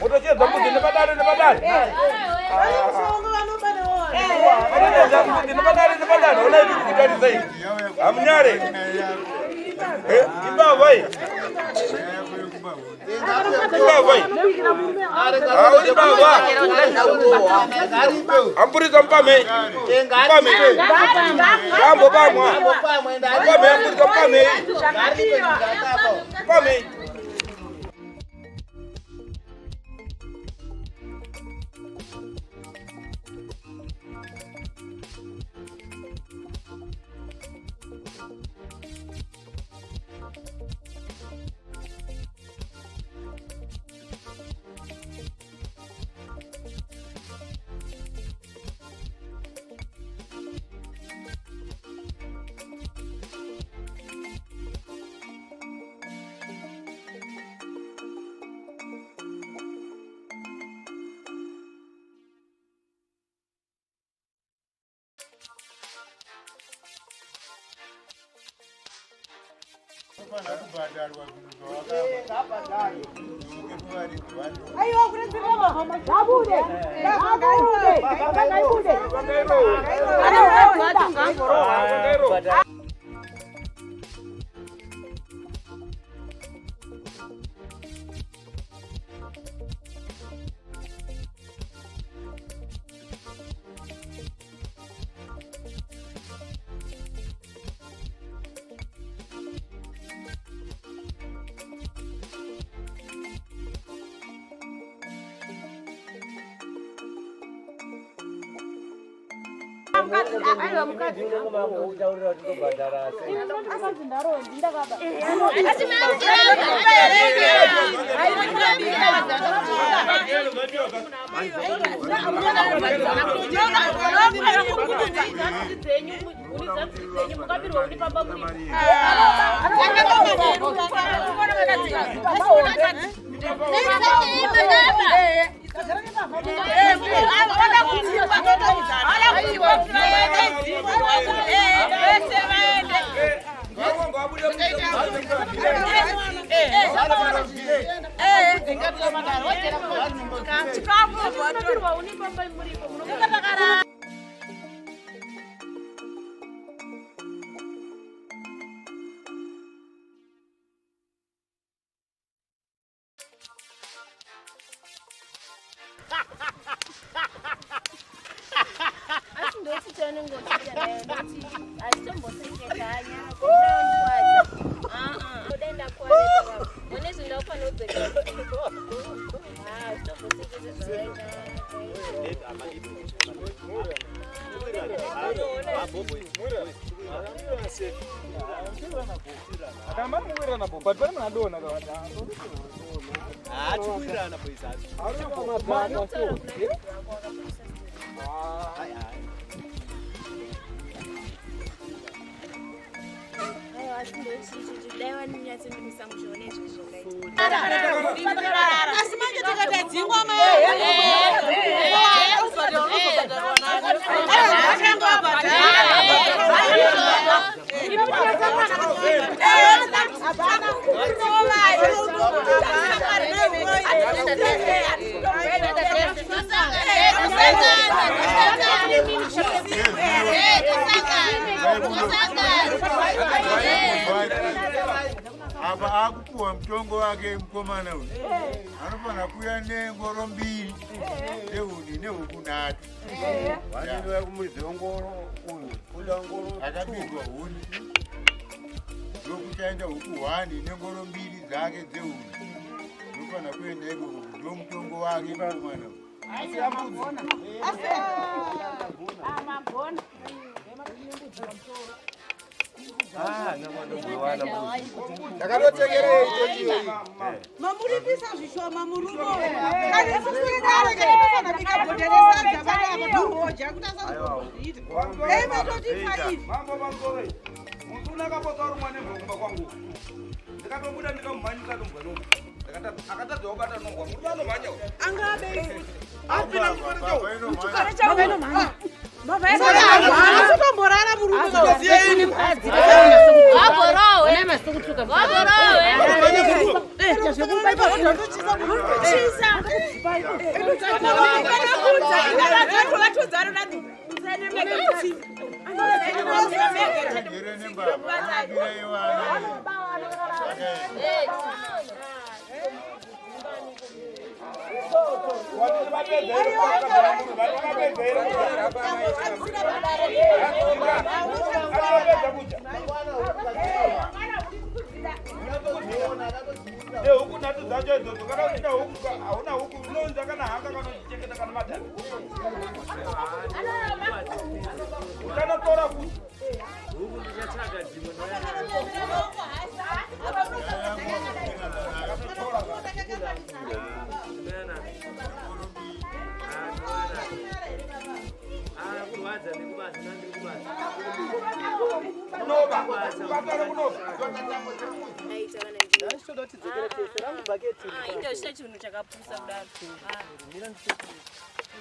Motochedza mbudzi nepadare nepadare. Motochedza mbudzi nepadare nepadare. Ona iri kutarisa iyi. Hamunyare. Imbavha iyi. Imbavha iyi. Hauri mbavha. Ampurisa mupamhei. Mupamhei. Ngambopamwa. Mupamhei ampurisa mupamhei. Mupamhei. Aiwa ngabude. Ngabude. Ngabude. Asi ndoti chaunenge uchiita nayo ndoti hazvitombosekekanya kudanikwadza kudaenda kwale one zvindakufanira kudzokera hazvitombosekese zvavaita. Akamba muwirirana bo, but pane munhu adonha ka. Hatikuwirirana boys hacho. Asi ndochichi dai wanyatsondimisa mushe izvozvo Asi manje tikatadzingwa Apa akupuwa mutongo wake mukomana uyu anofanira kuuya nengoro mbiri dzehuni nehuku nhatu. Vanodiwa kumuridzi wengoro uyu kuda ngoro Akabirwa huni, ndokuchaenda huku hwani nengoro mbiri dzake dzehuni, ndofanira kuenda ikoko, ndo mutongo wake mukomana uyu. Ndakatotekerei tochiyo. Mamuripisa zvishoma murume. Kana isusu kana bika bhodha nesadza vana ava dhuroja kuti asazozviita. Dai matotipa izvi. Mambo pamusoro iyi. Musi unakapotsa rumwa nembwa kumba kwangu. Ndikatobuda ndikamumhanyisa nombwa nombwa. Akatadza kubata nombwa. Murume anomhanya uyu. Angabe. Apinda muchikoro chau. Muchikoro chau. Asitomborara murume. Nehuku nhatu dzacho idzodzo, kana usina huku, hauna huku unounza kana hanga kana uchichengeta kana madhara uchanotora futi. Huku ndichatsvaga dzimwe. Kurwadza nekubasa nandiri kubasa. Ndachitoda kuti tidzokere tese rangu bhaketi. Indochita chinhu chakapusa kudaro.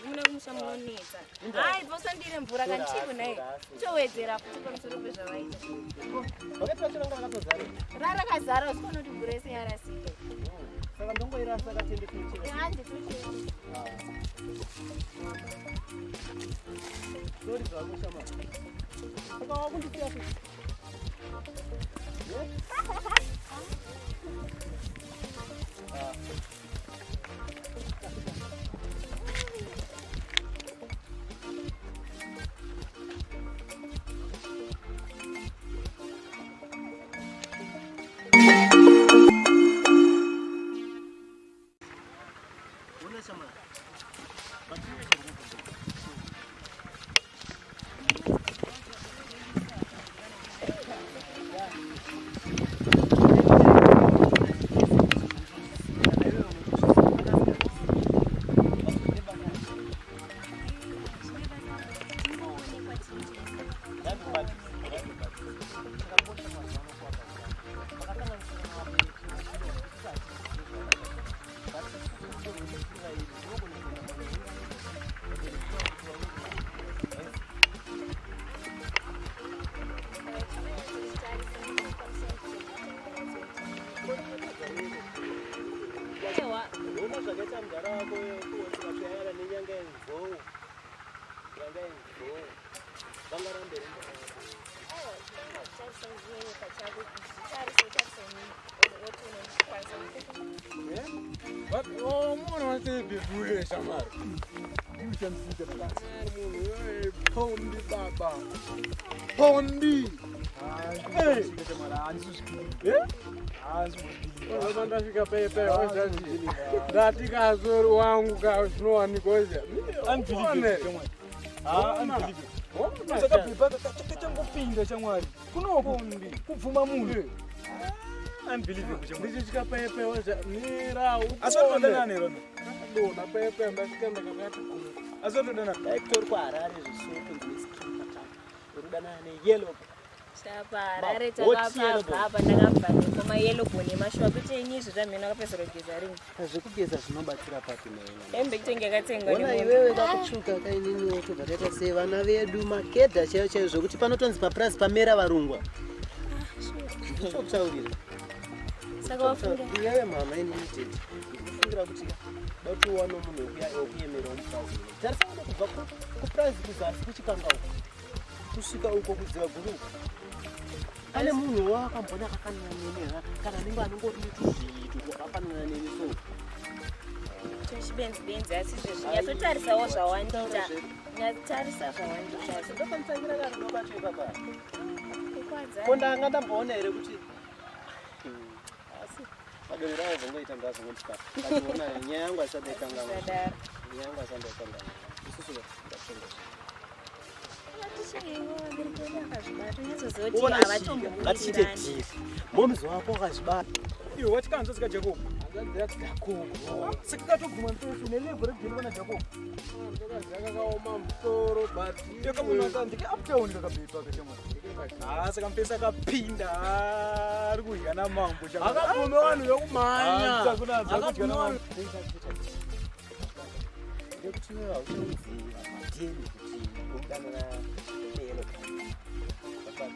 Mune kumusha munonetsa. Hai, posandire mvura kana chiko naye. Chowedzera futi pamusoro pezvavaita. Bhaketi racho ranga rakatozara. Rarakazara usikuona kuti mvura yese yarasika. Saka ndongoirasa katende kuchera. Handi tochera. Sorry zvako shama. Saka wakundisiya futi. Ah. Ona shama. Ona zvakaita mudhara wako kuwasiyana nenyanga yenzou. Nyanga yenzou. Vangarambe Mwana wasebhebhure shamari. Ndiuchamusita baba. Munhu pondi baba. Pondi. Ndasvika pepe ndati kazori wangu ka zvinowanikwa Chakachangopinda shamwari kunoko kubvuma munhu. Ndichitya pepe mira. Asi vatodanana here? Dona pepe ndasvika ndakakati. Asi vatodanana. Dai kutori kuHarare zvisoko ndine skin patapa. Uri kudanana neyellow. Shaparare takabva apa ndakabva neko mayellow bone emashuwa kuti inyi izvo zvamheno akapedzera kugeza rini. Zvekugeza zvinobatsira papi naye? Hembe kitenge yakatengwa Ona iwewe kakutsvuka kaininiwo tobva taita sei vana vedu makedha chaiyo chaiyo zvekuti panotonzi papurazi pamera varungwa. Ndikutaurira. Saka wafunga? Iwewe mama inini tete. Ndikufungira kuti datowana munhu wekuyemerawo mupurazi. Tarisa uone kubva kupurazi kuzasi kuchikanga uko. Kusvika uko kudziva guru uko. Pane munhu waakambona akafanana neni here kana anenge anongori netuzviito twakafanana neni so. Tuchibenzi benzi asi izvezvi nyatsotarisawo zvawandiita. Nyatsotarisa zvawandiita. Ndofanira karudo kacho ipapa. Kukwadza. Ko ndanga ndamboona here kuti asi madonhero azongoita ndazongondipa. Ngationa nyaya yangu asandaikanganwa. Zvadaro. Nyaya yangu asandaikanganwa. Isusu ndakutenga. Ngatichiite dhiri. Momzi wako wakazvibata. Iwe watikanzwa sika Jacob. Jacob. Saka katobvuma mfesi une level rekugenda na Jacob. Zvakaoma musoro but Yaka munhu akanzi ke uptown kakabhepa kachama. Ah saka mfesi akapinda ari kudya namambo chama. Akabvume vanhu vekumhanya. Ah, sakuna Akabvume kudya namambo. Ndekuti iwewe hauchauziva madheni kuti unodanana neyellow card.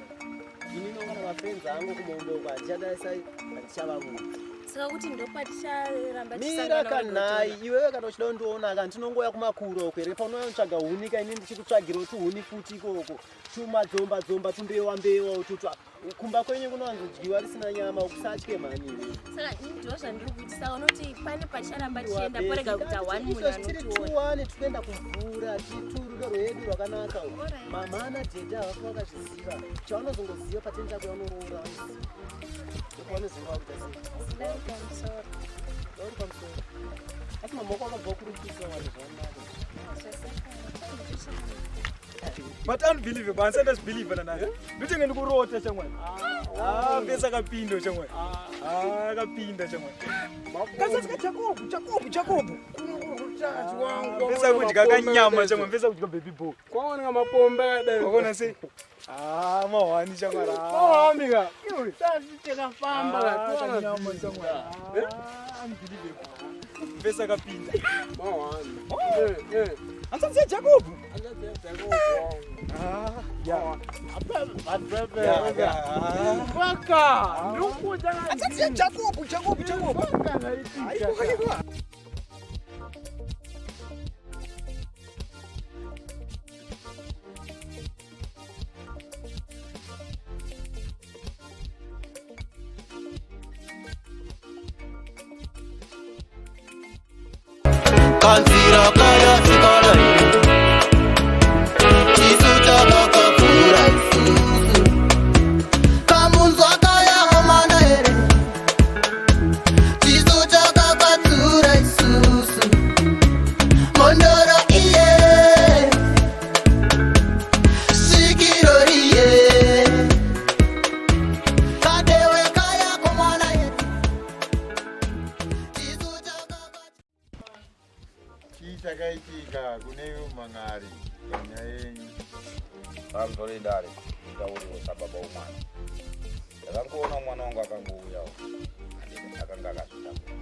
Ini nongana mafriends angu kumombe uko handichadaisai handichavaudzi. Saka kuti ndopaticharamba Mira kanhai iwewe kana uchida kundiona ka ndinongouya kumakuro uko here paunouya kutsvaga huni ka ini ndichikutsvagira kuti huni futi ikoko tumadzomba dzomba tumbewa mbewa ututwa kumba kwenyu kunowanzodyiwa risina nyama ukusatye mhani iwe. Saka ndo zvandiri kuti saka unoti pane pacharamba tichienda porega kuita one munhu Izvozvi tiri anotiona. tuwane tikuenda kumvura tiri tu rudo rwedu rwakanaka urwu. Mama ana dhedhi havafi vakazviziva chavanozongoziva pateni chako vanoroora vanoziva ndopavanoziva vakuita sei Dai pamusoro. Dauri pamusoro asi mama wako akabva kurukisa wani zvakanaka But unbelievable, handisandazvibelieve nanhasi. Ndotenge ndikurota shamwari. Ah, mfesi akapinda shamwari. Ah, akapinda shamwari. Kasasi ka Jacob, Jacob, Jacob. Mfesi akudya kanyama shamwari, mfesi akudya baby boy. Kwaoneka mapombe akadai. Waona sei? Ah, mahwani shamwari. Mahwani ka. Tasi takafamba ka. Ah, Tiwana kanyama zvinhu. shamwari. Ah, unbelievable. Mfesi akapinda. Mahwani. Oh. Hanzvadzi yaJacob. Hanzvadzi yaJacob. Ah, yeah. Yeah, yeah. Paka. Ndikukuudza Hanzvadzi yaJacob, Jacob, Jacob. Aiwa, aiwa. Kanzira kaya sikala Chisu chakakakura isusu Kamunzwa kaya komana here Chisu chakakatsura isusu Mondoro iye Svikiro riye Kadewe kaya komana here Chii chakaitika kune iwe mang'ari panyaya yenyu? Pamusoro idare nditauriwo sababa womwana. Ndakangoona mwana wangu akangouyawo handiti akanga akazvitakura.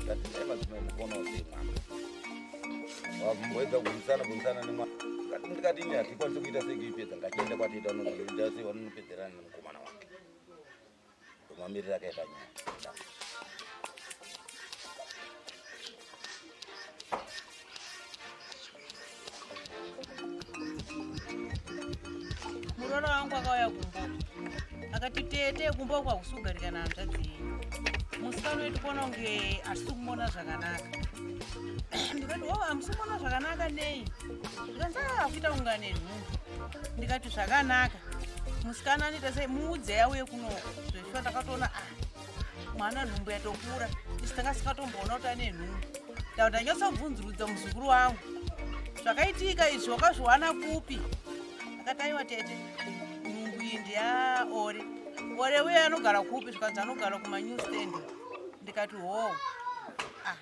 Ndati dai madzimai mukonawo sei mwana. Wamboedza kubvunzisana bvunzisana nemwana. Ndikati ndikati ini hatikwanisi kuita sei kuipedza ngatiende kwatiita unozoita sei vanonopedzerana nemukomana wake. Ndomamiriro akaita nyaya. Muroora wangu akauya kumba akati tete kumba uku hakusugarika nahanzvadzi yenyu musikana wedu kuona kunge hatisi kumuona zvakanaka ndikati o hamusi kumuona zvakanaka nei ndikanzi "Ah, akuita kunga nenhumbu ndikati zvakanaka musikana anoita sei muudzei auye kunoko zveshuwa ndakatoona ah mwana nhumbu yatokura isi tanga sikatomboona kuti ane nhumbu ndau ndanyatsobvunzurudza muzukuru wangu zvakaitika izvi wakazviwana kupi akati aiwa tete nhumbu iyi ndeyaore ore uye anogara kupi zvikanzi anogara kumanew stand ndikati hoo ah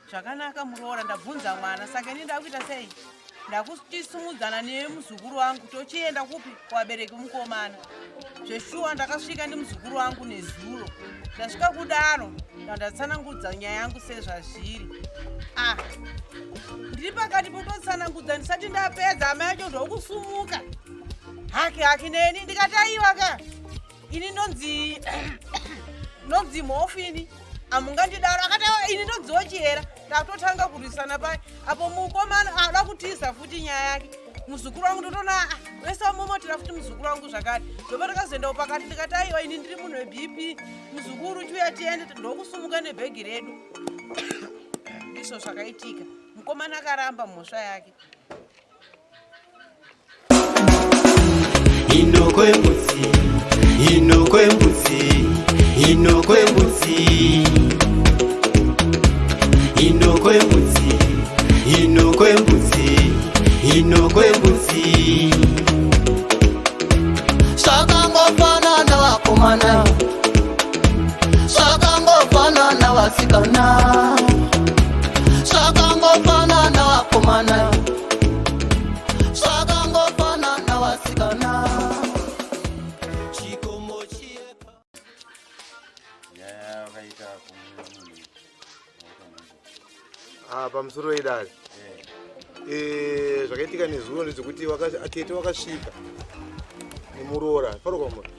zvakanaka muroora ndabvunza mwana saka ini ndakuita sei Ndakuchisumudzana nemuzukuru wangu tochienda kupi kuvabereki mukomana. Zveshuwa ndakasvika nemuzukuru wangu nezuro. Ndasvika kudaro ndandatsanangudza nyaya yangu sezvazviri. Ah, ndiri pakati pototsanangudza ndisati ndapedza amai acho ndokusumuka haki haki neni ndikati aiwa ka ini ndonzi ndonzi mhofu ini amungandidaro akati aiwa ini ndonziwo chihera Takutotanga kurwisana pai apo mukomana ada kutiza futi nyaya yake muzukuru wangu ndotona ah, wese wamomotera futi muzukuru wangu zvakare ndopa takazoendawo pakati ndikati aiwa ini ndiri munhu webp muzukuru chiuya tiende ndokusumuka nebhegi redu ndizvo zvakaitika mukomana akaramba mhosva yake Inokwembudzi, inokwembudzi, inokwembudzi. Inokwembudzi, inokwembudzi, inokwembudzi. Zvakangofanana vakomana, zvakangofanana vasikana, zvakangofanana vakomana. Zvakangofanana vasikana. Chikomo chiye. Nyaya yakaita kumunhu. Ah, pamusoro wedare eh. Zvakaitika nezuro ndezvekuti atete wakasvika nemuroora faro kwamuri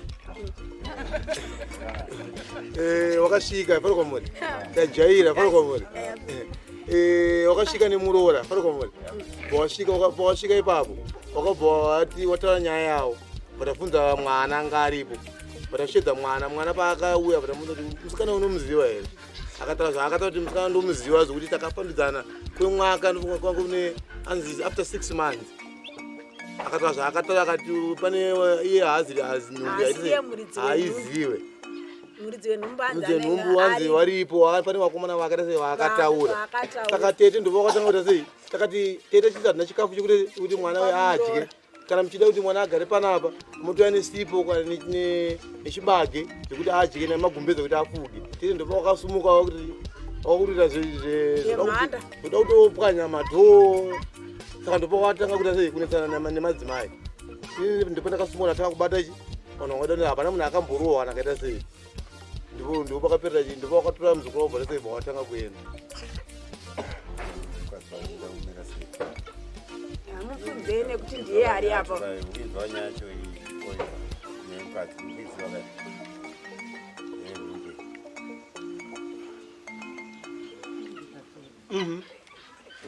eh, wakasvika faro kwamuri tajaira faro kwamuri eh, wakasvika nemuroora faro kwamuri pawasvika pawasvika ipapo wakabva wati wataura nyaya yawo vatafundza mwana anga aripo vatashedza mwana mwana paakauya vatamuudza kuti musikana unomuziva here akataura zvaakataura kuti musikana ndomuziva zvekuti takafambidzana kwemwaka ndofunga kwangu ne anzi after 6 months akataura zvaakataura akati pane iye haazi haazi nhumbu Haasi iye muridzi wenhumbu. haiziwe muridzi wenhumbu anzi muridzi wenhumbu anenge wanzi ari- waripo pane vakomana vakaita sei vaakataura Vaakataura. saka tete ndobva wakatanga kuita sei takati tete chisi hatina chikafu chekuti kuti mwana uyo adye kana muchida kuti mwana agare panapa motouya nesipo kana nechibage zvekuti adye nemagumbeze kuti afuge tete ndobva wakasumuka wakuti wakutoita Zvemhanda. zvoda kutopwanya madhoo saka ndopa watanga kuita sei kunetsana nemadzimai Ini ndipo ndakasumuka ndatanga kubata ichi vanhu vangu hapana munhu akamborohwa kana akaita sei ndipo ndipo pakaperera chi ndipo wakatora muzukuru wabva sei bva watanga kuenda Hamubvunzei nekuti ndiye ari apa. Ukinzwa nyaya yacho iyi nemukadzi ukiziva kai.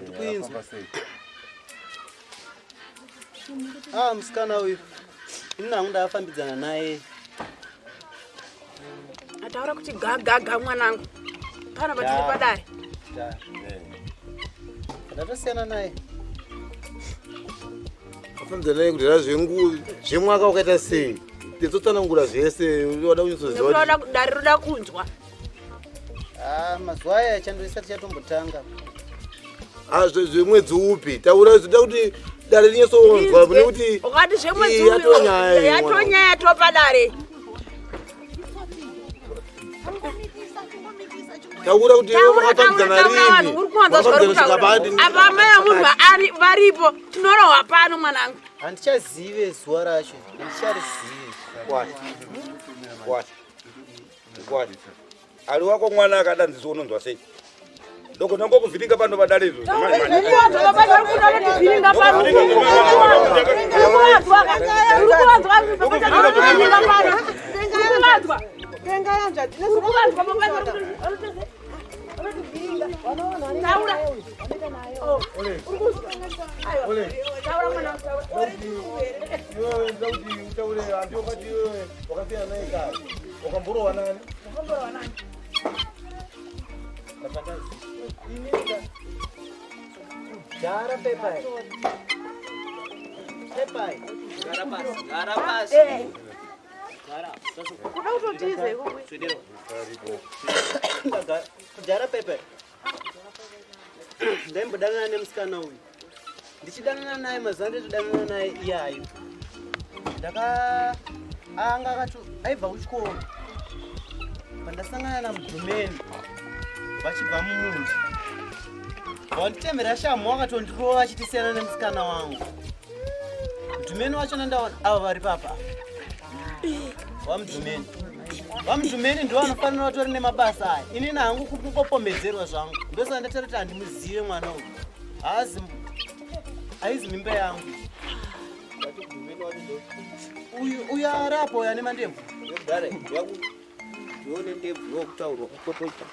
Ndikuinzwa. Ah, musikana uyu ini hangu ndakafambidzana naye Ataura kuti gagaga mwanangu. Pana patiri padare. Ndatosiyana naye. Afambidzana naye kudhara zvengu zvemwaka wakaita sei tetsotsanangura zvese wada kunyatsoziva Nekuti wada dare roda kunzwa. Ah, mazuva aya chando isati chatombotanga. Ah, zvemwedzi upi taura zvoda kuti dare rinyatsonzwa nekuti Ukati zvemwedzi iyi yatoo nyaya iyi, yatoo mwana. nyaya yatopa dare. Taura kuti makafambidzana rini Uri kuwanza zvauri kutaura. Apa amai vemunhu ari varipo tinorohwa pano mwanangu. Handichazive zuva racho, handicharizive. Kwati. Kwati. Kwati. Ali wako mwana akadanziso unonzwa sei? Doko ndangokuvhiringa pano padare izvo. Iwewe ndoda kuti utaure handi wakati iwewe wakasiyana naye kare wakamborohwa nani Gara pepai. Pepai. Gara pasi, gara pasi. Gara. Kuda kutotiza ikoko. Kudhara pepai. Ndaimbodanana nemusikana uyu. Ndichidanana naye mazuva anditodanana naye iyayo. Ndaka anga akato aibva kuchikoro. Pandasangana namudhumeni vachibva mumunda. Wanditemera shamhu wakatondirova achitisiyana nemusikana wangu. Mudhumeni wacho nandaona ava vari papa. Wamudhumeni. Wamudhumeni ndiwo anofanira vatori nemabasa aya. Inini hangu kungopomedzerwa zvangu. Ndosaka ndataura kuti handimuzive mwana uyu. Haazi haizi mimba yangu. Uyu uyu ari apo uyu ane mandebvu. Ndione ndebvu yokutaurwa kukotocha.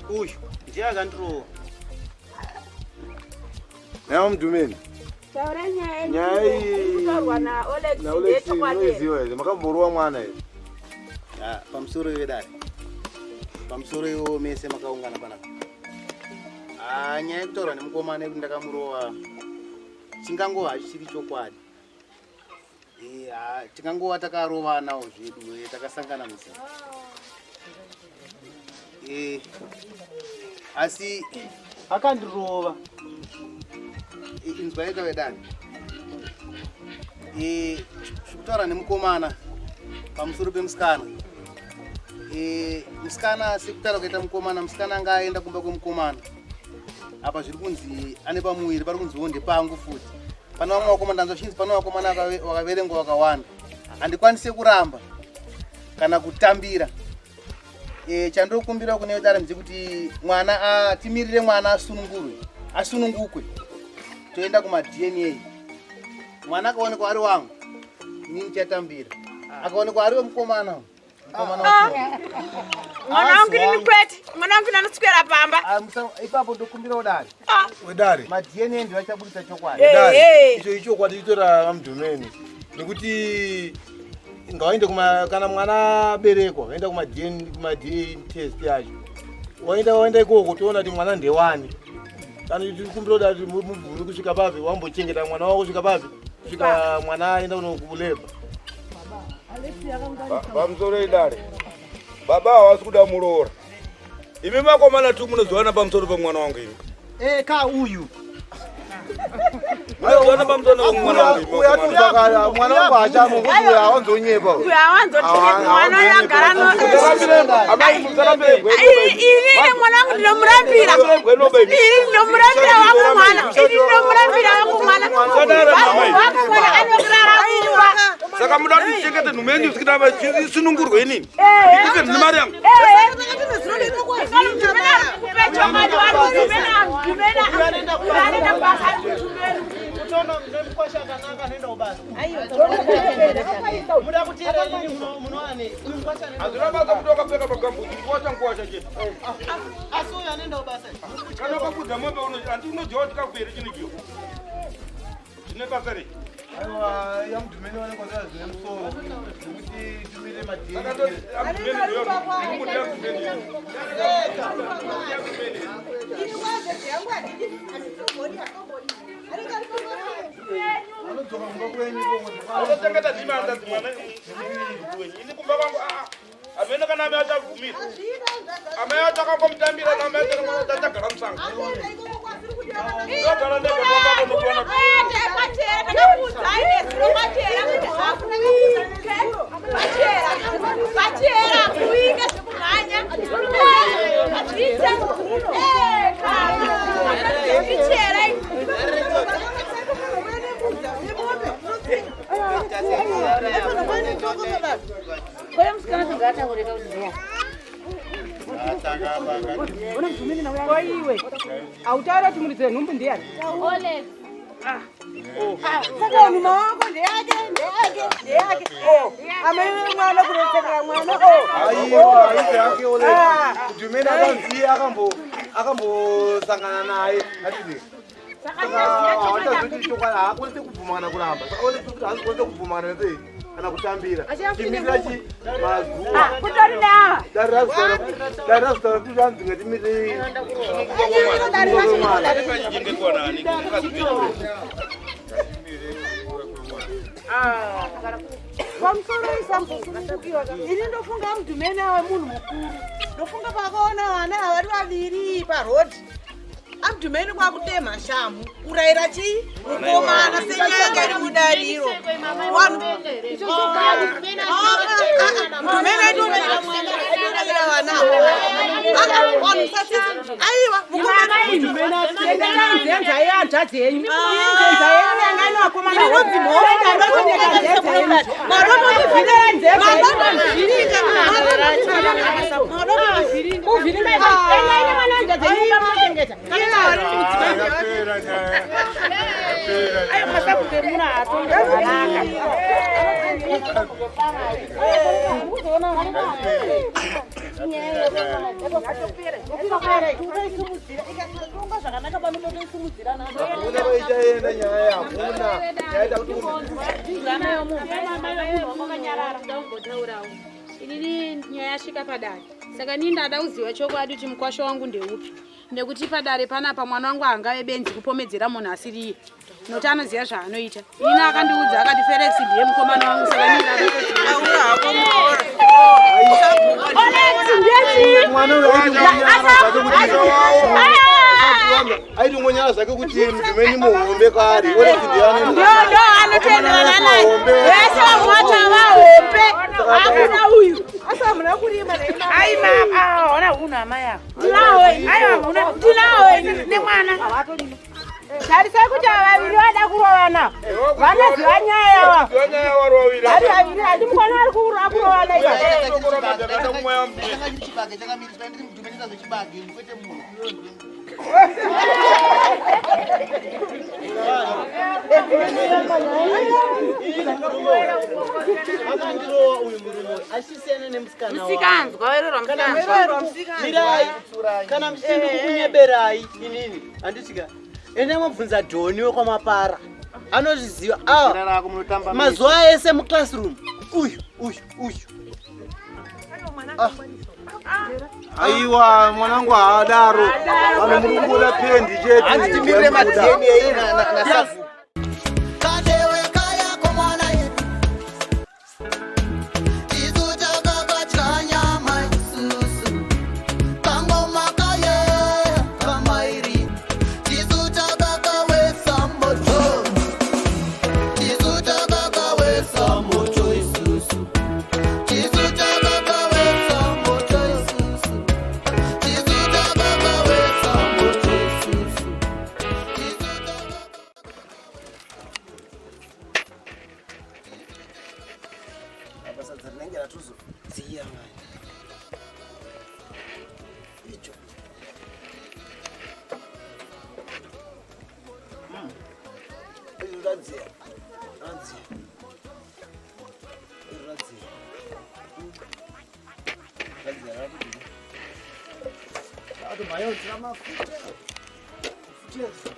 Uyu ndiye akandirova. Naye mudhumeni. Taura nyaya Nyaya iyi kutaurwa naOlex naOlex ndechokwadi. unoiziva here? Makamborova mwana here? Ah, pamusoro iwe dare, pamusoro iwo mese makaungana panapa. Ah, nyaya yekutaurwa nemukomana yekuti ndakamurova chingangova hachichiri chokwadi. Eh, ah, tingangova takarovanawo zvedu, takasangana muzimba. Asi akandirova. Inzwa ita wedani. Kutaura nemukomana pamusoro pemusikana. Musikana sekutaura kuita mukomana, musikana anga aenda kumba kwemukomana. Apa zviri kunzi ane pamuviri, pari kunziwo ndepangu futi. Pane vamwe vakomana ndanzwa chinzi pane vakomana vakaverengwa vakawanda. Handikwanise kuramba kana kutambira. Chandokumbira kune dare ndechekuti mwana timirire mwana asunungurwe, asunungukwe. Toenda kuma DNA. Mwana akaonekwa ari wangu, inini ndichatambira. Akaonekwa ari wemukomana, mukomana wacho. Mwana wangu inini kwete, mwana wangu inanoswera pamba. Ipapo ndokumbirawo dare. Wedare. Ma DNA ndiwo achabudisa chokwadi. Wedare. Icho ichokwadi chitora vamudhumeni. Nekuti ngawaende kuma kana mwana aberekwa, waenda kuma DNA, kuma DNA test yacho. Waenda waenda ikoko toona kuti mwana ndewani. Kana tikumbira kuti mubvuri kusvika papi, wambochengeta mwana wako kusvika papi, kusvika mwana aenda kunokuleba. Pamusoro idare, baba havasi kuda muroora. Imi makomana tu munoziwana pamusoro pemwana wangu imi. Ka uyu. Munoziwana pamusoro pemwana wangu imi. Uya tusakara mwana wangu hachamo kuti uya hawanzonyepa. Uyu hawanzotinyepa, mwana uyu agara Inini mwana wangu ndinomurambira. Ini ndinomurambira wangu mwana. Ini ndinomurambira wangu mwana. Wangu mwana anorara kumba. Saka muda kuti ndichengete nhume yenyu kusvikira isunungurwe inini? Ipe ndine mari yangu. Muda kuteera inini munowane. Uyu mukwasha anoenda Hazvina basa kuti wakapfeka magambuzi, kuwasha nkuwasha chete. Asi uyu anoenda kubasa. Kana wakabudza mombe handi unoziva kuti kafu here chino chiyo. Zvine basa rei? Aiwa, yamudhumeni vanenge vasina zvine musoro. Nekuti tumire ma DNA. Unochengeta ndimi hanzvadzi mwana ini kumba kwangu hameno kana amai achabvumira. Amai acho akangomutambira namai acho mwana achagara musango. Ndogara ndega kumba kwangu. Pachera kuinga zvekumhanya azviite ichera. Koye musikana tingataureka kuti ndiya. Koiwe hautaura kuti muridzi wenhumbu ndiyani? Olex. Saka nhuma wako ndeyake, ndeyake, ndeyake. Amai mwana kuretsekera mwana. Aiwa, aizi yake ole. Mudhumeni akanzi akambosangana naye. Hatidi. Saka hawachazoti chokwadi, haakwanisi kubvuma kana kuramba. Saka ole kuti haazikwanisi kubvuma kana sei kana kutambira. Timirira chi mazuva. Kutori neava. Dare razitaura dare razitaura kuti hanzi ngatimirei. Akachengetwa nani? Mukadzi wenyu. Pamusoro isambosunungukiwa. Ini ndofunga mudhumeni awe munhu mukuru. Ndofunga pakaona vana vari vaviri parodi. Amudhumeni kwakutema shamu. Kurayira chii? Mukomana senyanga iri mudariro. Mudhumeni aitonakira vana. Vanhu musasisi. Aiwa mukomana. Nzenza yehanzvadzi yenyu. Nzenza yenyu yanga ine vakomana. Inonzi mhoro, Ndochengeta nzenza yenyu. Maroto Hakuna kwaichaenda nyaya, hakuna. Yaita kuti Ndambotaurawo inini nyaya yasvika padare, saka nii ndada kuziva chokwadi kuti mukwasha wangu ndeupi, nekuti padare panapa mwana wangu haangave benzi kupomedzera munhu asiriye, nokuti anoziva zvaanoita. Ini akandiudza akati Felix ndiye mukomana wangu, saka nii ndada Mwana uyu aitongonyara zvake kuti mudhumeni muhombe kwaari. Ndo anotoenderana naye vese vamwe vacho avahombe, hakuna uyu. Asi hamuna kurima. Ai mama, ona huna amai avo. Tinawo. Aiwa huna, tinawo nemwana. Tarisai kuti ava vaviri vada kurovana, vanoziva nyaya yava vari vaviri. Handi mukona ari kurovana iva. Chibage chakamiriswa, ndiri mudhumeni zvechibage kwete munhu. Akandirowa uyu murume achisiyana nemusikana wangu. Musikanzwa, wererwa Kana musikanzwa. Mirai, kana muchiti kukunyeberai inini handisvika, ende mobvunza Dhoni wekwamapara, anozviziva ava mazuva ese muclassroom uyu uyu uyu. Aiwa, mwanangu haadaro. Vanhu muri kubuda pendi chete. Hanzi timirire maDNA naSafu. Kadewe kaya komwana tisu takakadya nyama isusu kangoma kaye kamairi tisu takakawesa moto tisu takakawesa moto isusu tisu takakawesa moto isusu tisu takakawesa moto isusu. Apa sadza rinenge ratozodziya mani icho. Iri radziya, radziya, iri radziya. Radziya ratodziya, ratomhayodzira mafuta futa.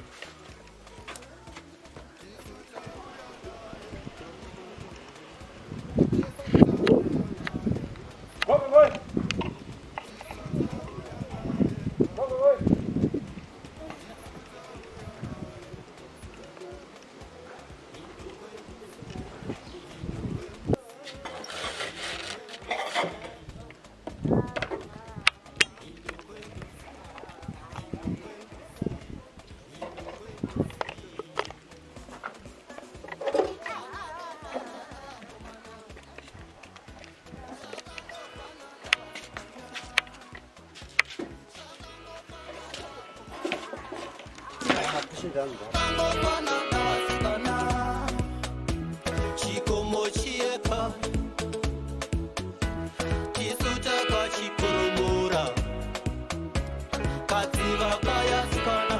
Chikomo chieka tisu takachikoromora kadziva kayasikana.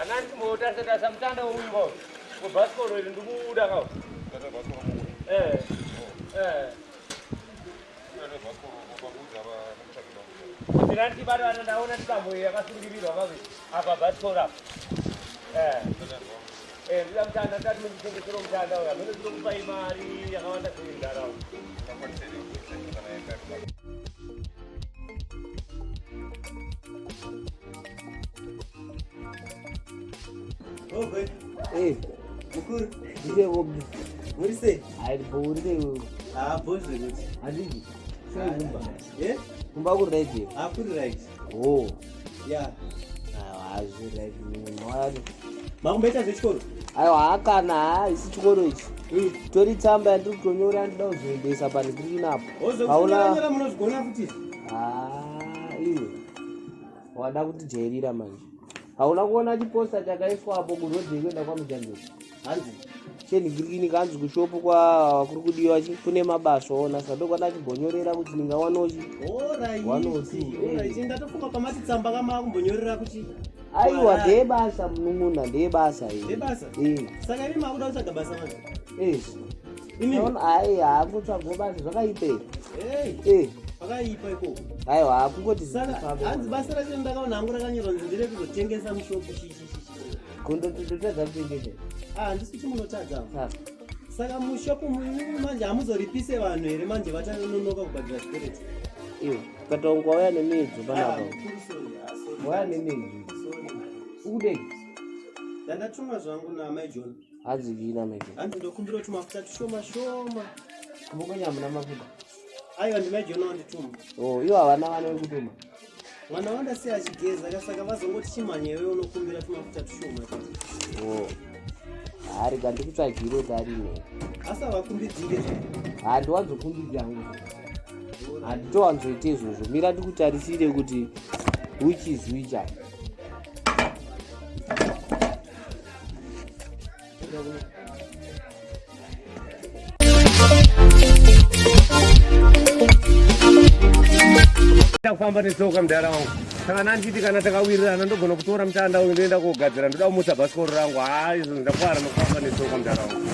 Nandimotarisa mutanda uyu ko kubhasikoro iri ndikuuda kao. Ndinandibata, ndaona tambo yakasungirirwa kavi apa bhasikoro apa. Ndida mutanda, ndati munditengesero mutanda uyu, hamene ndinokupai mari yakawanda sei mundaraunda. Eh. Mukuru. Ndiye wobi. Muri sei? Hayi bho uri sei wewe? Ah, bho zvekuti. Handidi. Sei kumba? Eh? Kumba kuri right here? Ah, kuri right. Oh. Yeah. Aiwa, hazvi right mwana. Makumboita zvechikoro? Aiwa, hakana, haisi chikoro ichi. Tori tsamba yandiri kutonyora ndida kuzoendesa panhikirikini apo. Hauna munozvigona futi? Ah, iwe. Wada kutijairira manje. Hauna kuona chiposta chakaiswa apo kurodhi yekuenda kwaMujambeki? Hanzi chenhikirikini kanzi kushopu kwa kuri kudiwa kune mabasa ona saka ndokwana chimbonyorera kuti ndingawanawo chi One or two, eh. Ndatofunga pamati tsamba kama kumbonyorera kuti Aiwa, ndeyebasa munun'una, ndeyebasa iyi. Ndeyebasa? Eh. Saka imi makuda kutsvaga basa manje? Eh. Imi? Ai, hakutsvagwa basa zvakaipa here? Hey, Eh. pakaipa ikoko. Aiwa, hakungoti Saka hanzi basa racho ndakaona hangu rakanyorwa nzi nderekuzotengesa mushopu chichichichi. Kundototadza kutengesa. Ah, handisi kuti munotadza. Saka mushopu manje hamuzoripise vanhu here manje vachanonoka kubhadhira zvikwereti? Iwe, ukatonga wauya nemidzo panapa. Ah, mukuru, sorry. Ah, sorry. Wauya nemidzo. Sorry. Ukudei? Ndandatumwa zvangu naamai John. Hanzi chii namai John? Hanzi ndokumbira kuti mafuta tushoma shoma. Mukonya hamuna mafuta. Aiwa, ndimai John wandituma. Oh, ivo havana vana vekutuma. Mwana wandasiya achigeza saka vazongoti chimhanya iwe unokumbira tumafuta tushoma. Oh. Hari kandikutsvagire darine. Asi havakumbidzire. Handiwanzokumbidzi hangu. Handitowanzoite izvozvo. Mira ndikutarisire kuti which is which apa. Kufamba netsoka mudhara wangu, saka nanditi kana takawirirana ndogona kutora mutanda uyu ndoenda kogadzira, ndoda kumutsa bhasikoro rangu. Haa, izvo ndakwara nokufamba netsoka mudhara wangu.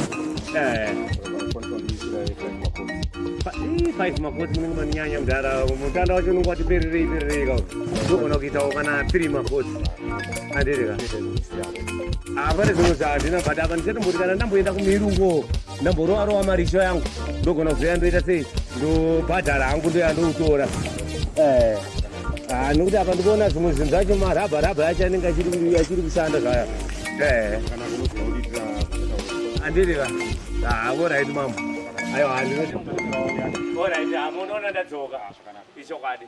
Five makoti munenge maninyanya mudhara, mutanda wacho unenge wati pererei pererei ka, ndogona kuitawo kana three makoti andirika apa zvimwe zvahandina, but apa ndichatomboti kana ndamboenda kumirungo ndamborova rova marisho yangu, ndogona kuzoya ndoita sei, ndobhadhara hangu ndoya ndoutora. Ah, nekuti apa ndikuona zvimwe zvinhu zvacho marabha rabha yacho anenge achiri kushanda zvaya. Andirika alright mambo, aiwa handinoti alright, hamunoona ndadzoka ichokwadi.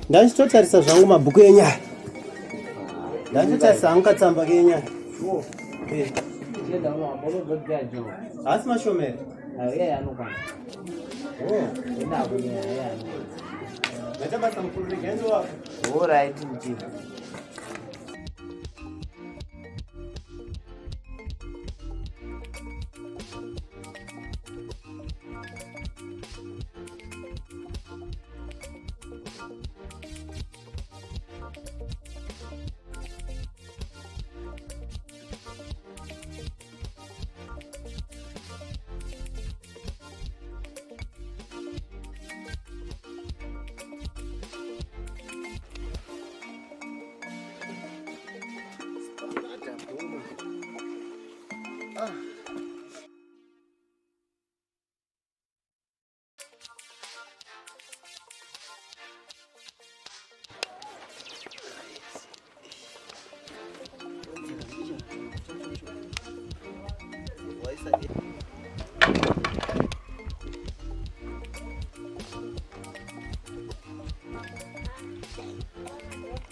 Ndachitotarisa zvangu mabhuku enyaya. Ndachitotarisa hangu katsamba kenyaya. Haasi mashoma here? Maita basa mukuru, regai ndovapa. Alright, mchini.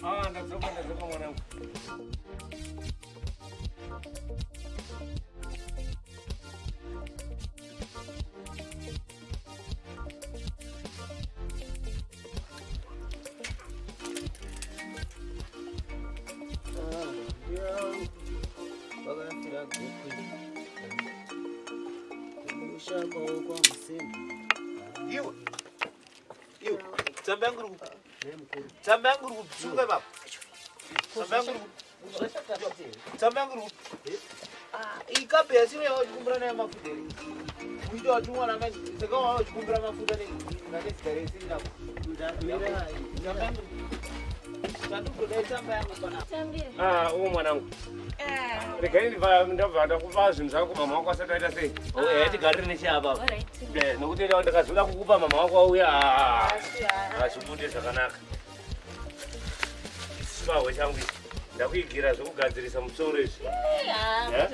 Ah, ndadzoka ndadzoka mwanangu. Vakafira gokwe kumusha kwavo kwamusemba. Iwe. Iwe. Tsamba yangu iri kupi? Tsamba yangu iri kupi? Sunga ipapo. Tsamba yangu iri kupi? Tsamba yangu iri kupi? Iyi kapu yasiro yawachikumbira nayo mafuta here? Uchiti watumwa namai saka wawachikumbira mafuta nezita resiri rako. Tsamba yangu chandikutoda tsamba yangu panapa. Ah, uwo mwanangu. Regai ndabva ndakupa zvinhu zvako mama wako asati aita sei? Eh, tigarire necheapa. Eh, nokuti ndakazoda kukupa mama wako auya. Hazvibude zvakanaka. Chibahwe changu ichi. Ndakuigira zvekugadzirisa musoro izvi. Eh?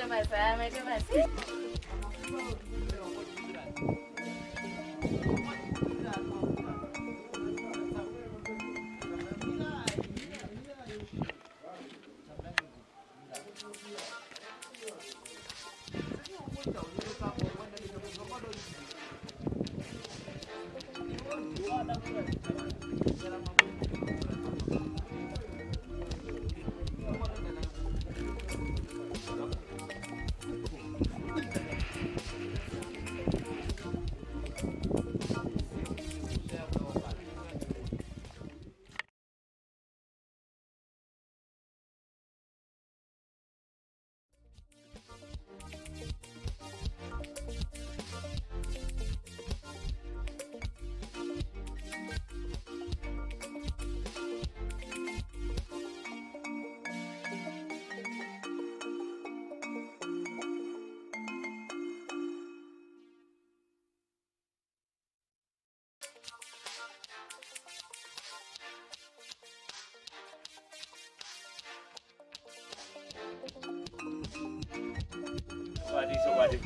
Chokwadi, chokwadi.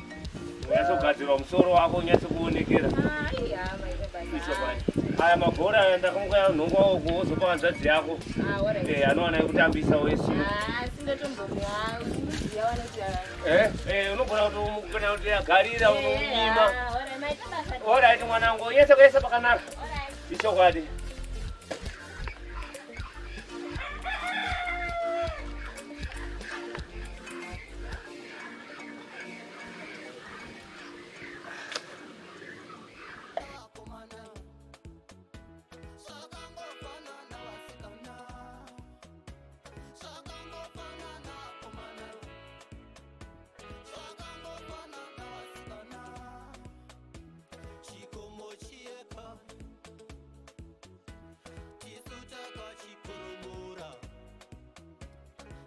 Unyatsogadzirwa musoro wako unyatsokuonekera. Ichokwadi. Aya mabhora aya ndakangoya nhongwa uko wozopa hanzvadzi yako. Eh, anowana yekutambisa wese. Eh, eh, unogona kuti kuti agarira unomunyima. Alright mwanangu, yese yese pakanaka. Ichokwadi. Chikomo chieka tisu takachikoromora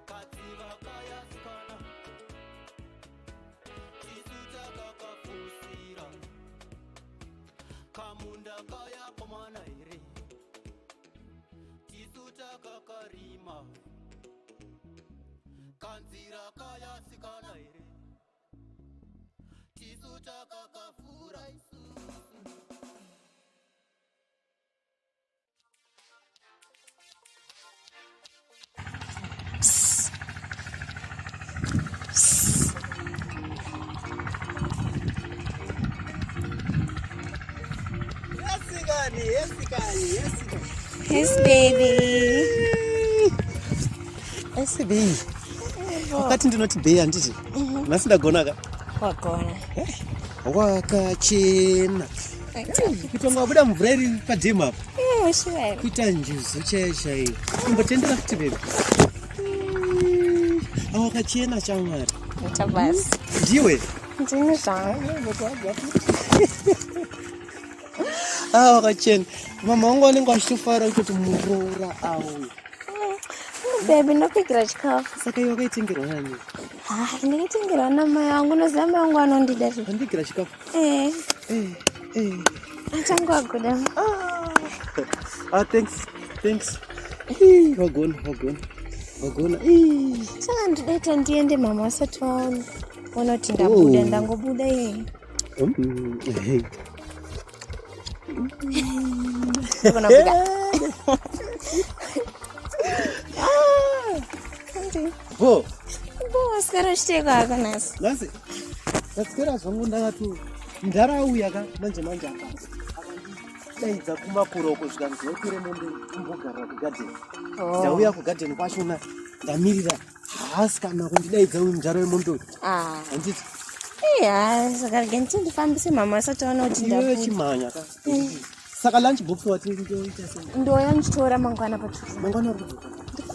katsiva kayasikana tisu takakafusira kamunda kayakomana here tisu takakarima kanzira kayasikana here tisu takakavhura isusu. Yes, baby. Asi bei. Wakati ndinoti bei handiti? Nhasi ndagona ka. Wagona. Wakachena. Kuita kunge wabuda mvura iri padhemu apa. Sure. Kuita njuzu chaiyo chaiyo. Imbotendera futi baby. Wakachena shamwari. Ita basi. Ndiwe. Ndini zvangu. Ah, wakachena. Mama wangu vanenge vachitofara kutoti muroora auya. Baby, ndopikira chikafu. Saka iwe wakaitengerwa nani? Ah, ndakaitengerwa namai vangu. Unoziva mai vangu vanondida zve. Wandigira chikafu? Eh. Eh, eh. Achangu aguda. Ah, thanks. Thanks. Ih, Wagona, wagona. Wagona. Ih. Saka ndodaita ndiende mama vasati vaona. Ona kuti ndabuda, Oh. ndangobuda iye. Eh. Ndogona kubuda. Ndi. Bo, Bo, waswera uchiteko hako nhasi. nhasi ndaswera zvangu ndakati ndarauya ka manje manje apa akandidaidza kumakuroko zvikanzi wakwire mombe umbogarira kugadheni. Oh. Ndauya kugadheni kwachona ndamirira haasi kana kundidaidza uyu mudhara wemombe uyu. Ah. Handiti Iya, saka rega nditi ndifambise mama vasati vaona kuti Iwewe ndabuda. chimhanya ka. Saka lunch box wati ndoita sei? Ndoya ndichitora mangwana patusa. Mangwana uri kudzoka.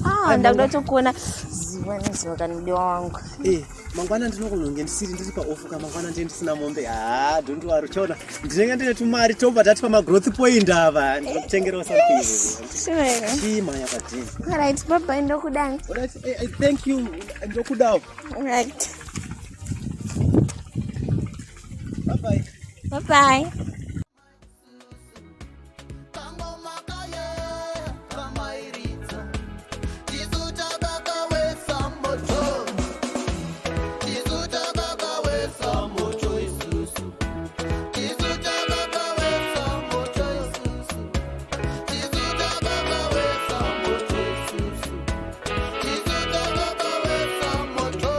Ah, ndakuda kutokuona zuva nezuva kani mudiwa wangu. Eh, mangwana ndinokunonge ndisiri ndiri paofu ka mangwana ndiye ndisina mombe. Ah, don't worry uchaona. Ndinenge ndine tumari tobva tati pama growth point ava. Ndinokutengerawo something. Sure. Chimhanya padini. Alright, bye bye ndokudani. Alright, thank you. Ndokudawo. Alright. Bye bye. Bye bye. Tisu takakawesa moto, tisu takakawesa moto isusu, tisu takakawesa moto isusu, tisu takakawesa moto isusu, tisu takakawesa moto,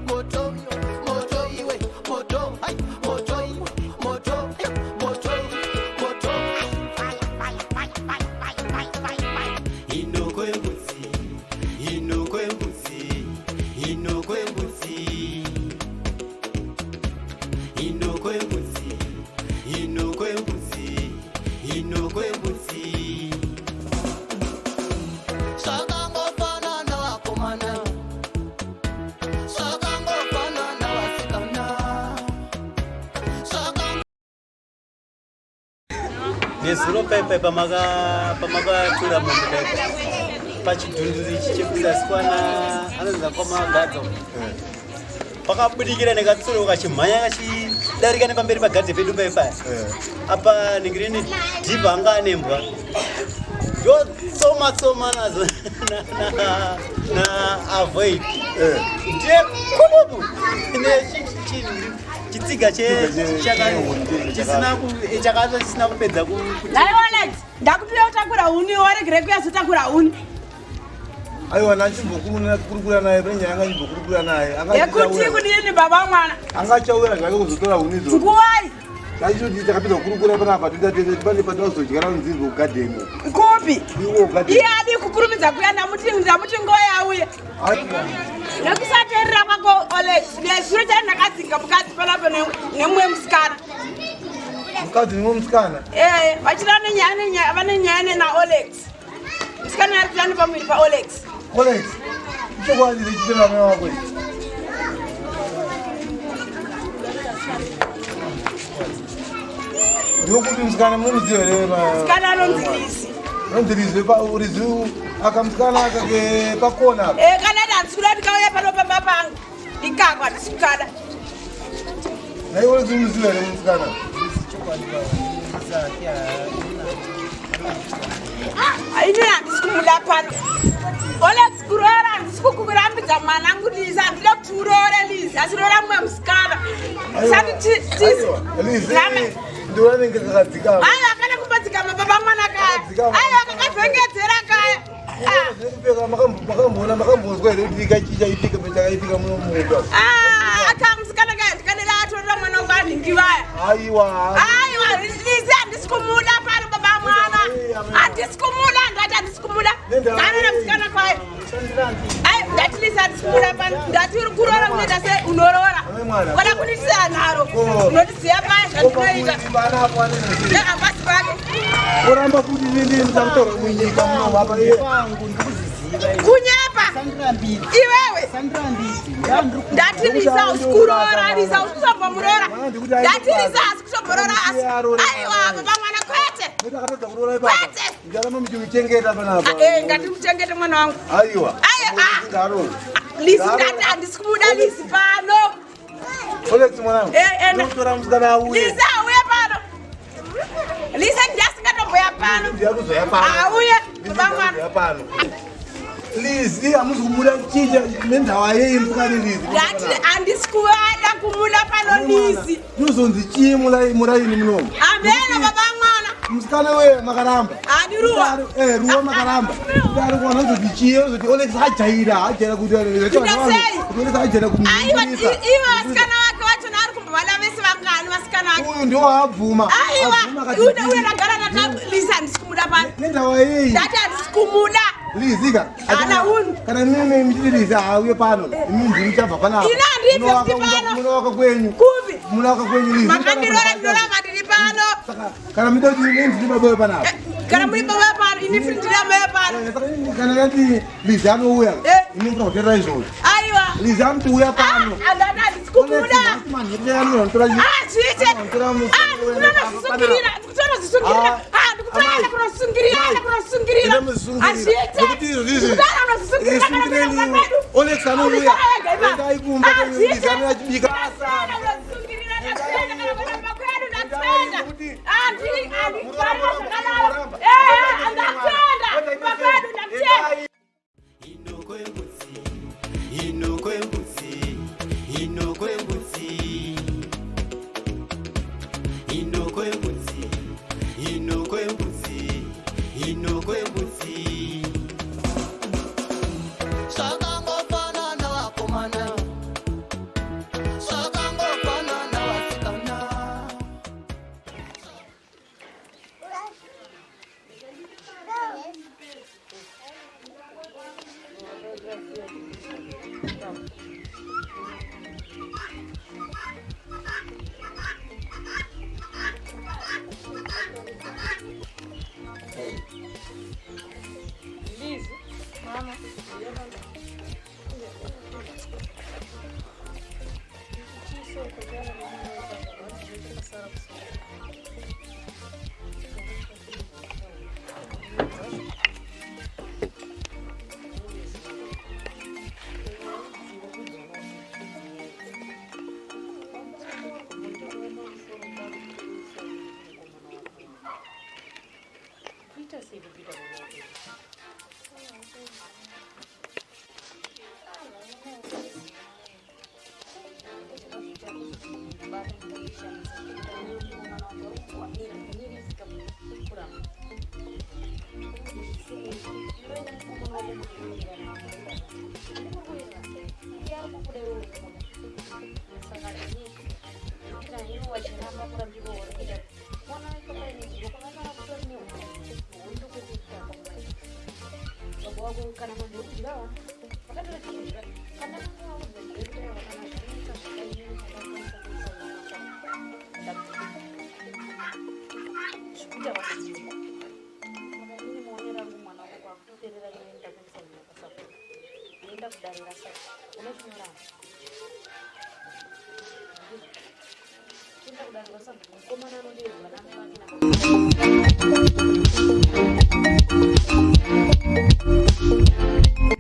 moto, moto iwe, moto, ai, moto iwe, moto, moto, moto, fire, fire, fire, fire, fire, fire, fire. Inoko yembudzi, inoko yembudzi, inoko yembudzi. Inoko yembudzi, inoko yembudzi, inoko yembudzi. Zvakangofanana vakomana, zvakangofanana vasikana, zvakango Nezuro paipai pamakatura mombe paipai pachidhunduru ichi chekuzasi kwana anonzi kwamagadzo pakabudikira nekatsuro kachimhanya kachidarika nepamberi pagadhe pedu paipaya apa ningirini dhivha anga ane mbwa ndotsoma tsoma nazo naavoid ndiye kulubu chitsiga chakaza chisina kupedza Nhai Wallet, ndakutira kutakura huni waregere kuyazotakura huni. Aiwa, ndachimbokurukura naye pane nyaya yanga naye. Yekuti kudini baba mwana? Angachauya zvake kuzotora huni idzo. Nguwai? Tachiti takapedza kukurukura panapa tita pane patinozodyara nzimbe kugadheni. Kupi? Iwo kugadheni. Iye adi kukurumidza kuya ndamuti ndamuti nguva yauye. Nekusateerera kwako Olex, nezuro chai ndakadzinga mukadzi panapa nemumwe musikana. Mukadzi nemumwe musikana. Eh, vachida nenyaya nenyaya vane nyaya naOlex. Musikana ari kuda nepamuviri paOlex. Olex. Ichokwadi rechitera mai wako ichi. Ndokuti musikana munomuziva here? Musikana anonzi Lizzy. Anonzi Lizzy Lizzy aka musikana aka ke pakona apa. Eh, kana handisi kuda ndikauya pano pamba pangu. Ikako handisi kukada. Naiwe Olex unomuziva here musikana? Ini handisi kumuda pano. Olex kuroora handisi kukurambidza mwanangu Lizzy, handida kuti uroore Lizzy, asi roora mumwe musikana. Sati Lizzy ndiwe anenge kakadzikama. Aiwa kana kupadzikama baba mwana kaya. Aiwa kakavhengedzera kaya. Kupfeka makamboona makambozwa here kuti chaitika chakaitika muno mumunda? Ah, aka musikana kaya ndikanela atorera mwana wangu anhingi vaya. Aiwa. Aiwa Lizzy handisi kumuda pano baba mwana. Handisi kumuda ndati handisi kumuda. Ndarora musikana kwayo. Ai ndati Lizzy handisi kumuda pano. Ndati uri kuroora unoita sei unoroora. Kana kundiitira nharo. Unondiziva paya zvandinoita. Ndakapasi pake. Oramba kuti nini ndakutaura munyika muno apa iye. Kunyepa. Iwewe. Ndati Lizzy hausi kuroora Lizzy hausi kuzombomuroora. Ndati Lizzy hausi kuzomborora asi. Aiwa baba mwana kwete. Akatadza kuroora ipapa. Kwete. Ndaramba muchimuchengeta panapa. Eh, ngatimuchengete mwana wangu. Aiwa. Aiwa. Ngaro. Lizzy ndati handisi kumuda Lizzy pano. Olex mwanangu. Eh, eh, Ndotora musikana auye. Lizzy auye pano. Lizzy ndiasingatomboya pano. Ndiyakuzoya pano. Auye baba mwana. Ndiyakuzoya pano. Lizzy hamuzi kumuda chinja nendawa yei musikana Lizzy. Ndati handisi kuvada kumuda pano Lizzy. Ndozonzi chii muraini munomu? Ameno baba mwana. Musikana we makaramba. Ani ruwa. Eh, ruwa makaramba. Ndari kuona kuti chii kuti Olex ajaira, ajaira kuti Kuita sei? Olex ajaira Aiwa kumubudisa. ivo vasikana vake vachona ari kumbovada vese vangani vasikana vake. Uyu ndiwo abvuma. Aiwa Abvuma akati uye uye ndagara nata Lizzy handisi kumuda pano. Nendawa yei? Ndati handisi kumuda. Lizika. Haana unhu. Kana mimi muchiti Lizi auye pano. Imi ndimi muchabva panapa. Ini handibve futi pano. Munowaka kwenyu. Kupi? Munowaka kwenyu Lizi. Makandiroora ndinoramba ndiri pano. Kana muchida kuti ini ndini baba wepanapa. Kana muri baba pano, ini futi ndiri amai pano. Kana ndati Lizi anouya. Imi munofanira kuteerera izvozvo. Aiwa. Lizi anoti pano. Andati handisi kubuda. Ah, zviite. Ah, ndikutonozvisungirira. Ndikutonozvisungirira. Ah, ndikutoenda kunosungirira. Kunosungirira. Hazviite. Nekuti izvo zvizvi. Ndikutoenda kunosungirira kana kuenda kumba kwedu. Olex anouya. Unosara wega ipapo. Endai kumba kwenyu Lizi anouya achibika. Inokwembudzi, inokwembudzi, inokwembudzi, inokwembudzi, inokwembudzi. Zvakangofanana vakomana, zvakangofanana vasikana. Lizi. Mama. Kuita sei kupita mwana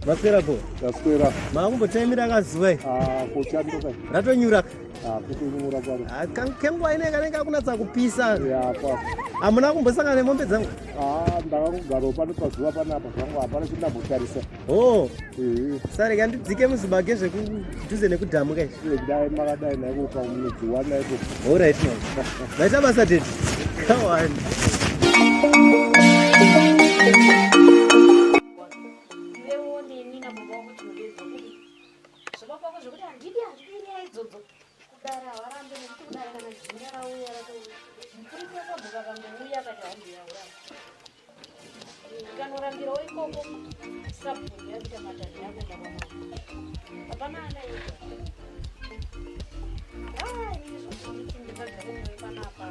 Maswera po? Taswera. Makumbotaimira kazuva iri. Ah, kochandoka. Ratonyura. Ah, kutonyura kwaro. Ah, kenguva ine kanenge kakunatsa kupisa. Ya, kwako. Hamuna kumbosangana nemombe dzangu? Ah, ndakangogarawo pano pazuva panapa zvangu hapana chindambotarisa. Oh. Sare kandidzike muzibage zvekudhuze nekudhamu kai. Dai makadai naiko pamunodziwa naiko. All right man. Maita basa daddy. Come on. Iwewo neni nababa wako tinodedzwa kuti zvababa wako zvekuti handidi handidi nyaya idzodzo kudara havarambe nekuti kudara kana jinda rauya ratouya mupurisa sabhuka akangouya akati handiyaura ikanorambirawo ikoko sabhuku yakuita matanho yakuenda kwamama hapana anaita inini zvokuti ndingagare newe panapa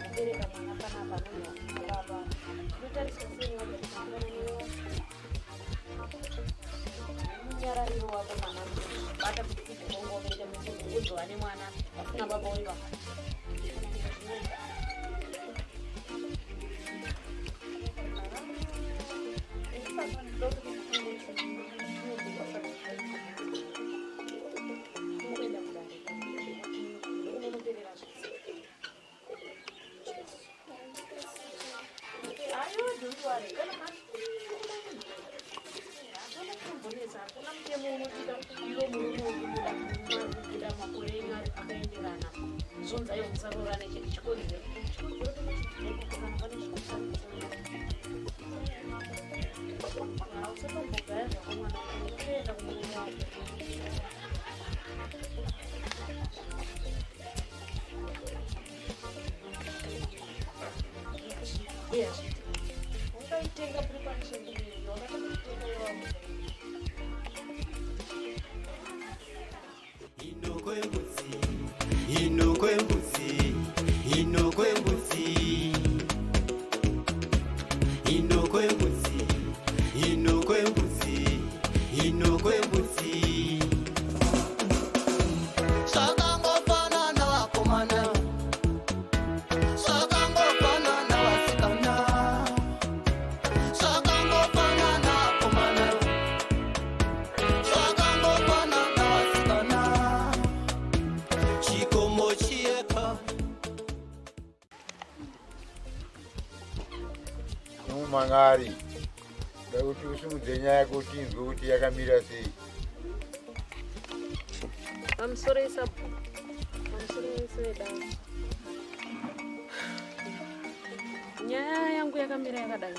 kubereka mwana panapa nonababa ndinotariswa sei wagarisana newe munyarariro wako mwana bata kuti kubva wakaita mufungo uzova nemwana pasina baba uri baba Hakuna mutemo unodiita iwe murume uri kubuda makore enyu akaenderana zvonzi aiwa musaroorane chete chikonzero chikonzero kana pane usatombogaya zvako mwana utoenda kumurume wako. Ungaitenga preparation wakatoitenga. Inokwembudzi, inokwembudzi, inokwembudzi, inokwembudzi, inokwembudzi. Zvakangofanana vakomana, zvakangofanana vasikana, zvakangofanana vakomana, zvakangofanana vasikana, Chikomo chiyepa. Mangari, da kuti usimudze nyaya yako tinzwe kuti yakamira sei. Pamusoro isabhuku. Pamusoro isedare. Nyaya yangu yakamira yakadai.